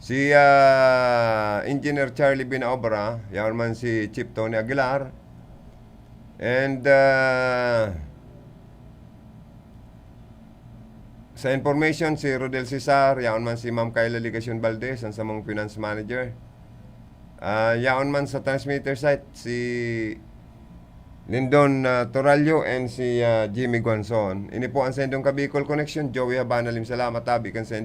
Si, ah, Engineer Charlie Binaobra, yaon man si Chief Tony Aguilar. And, ah, sa information, si Rodel Cesar, yaon man si Ma'am Kyla Legacion Valdez, ang samong finance manager. Ah, yaon man sa transmitter site, si Lindon, ah, Torallo and si, ah, Jimmy Guanzon. Ini po ang saindong Kabicol Connection. Joey Habana, lim salamat, tabi kan saindong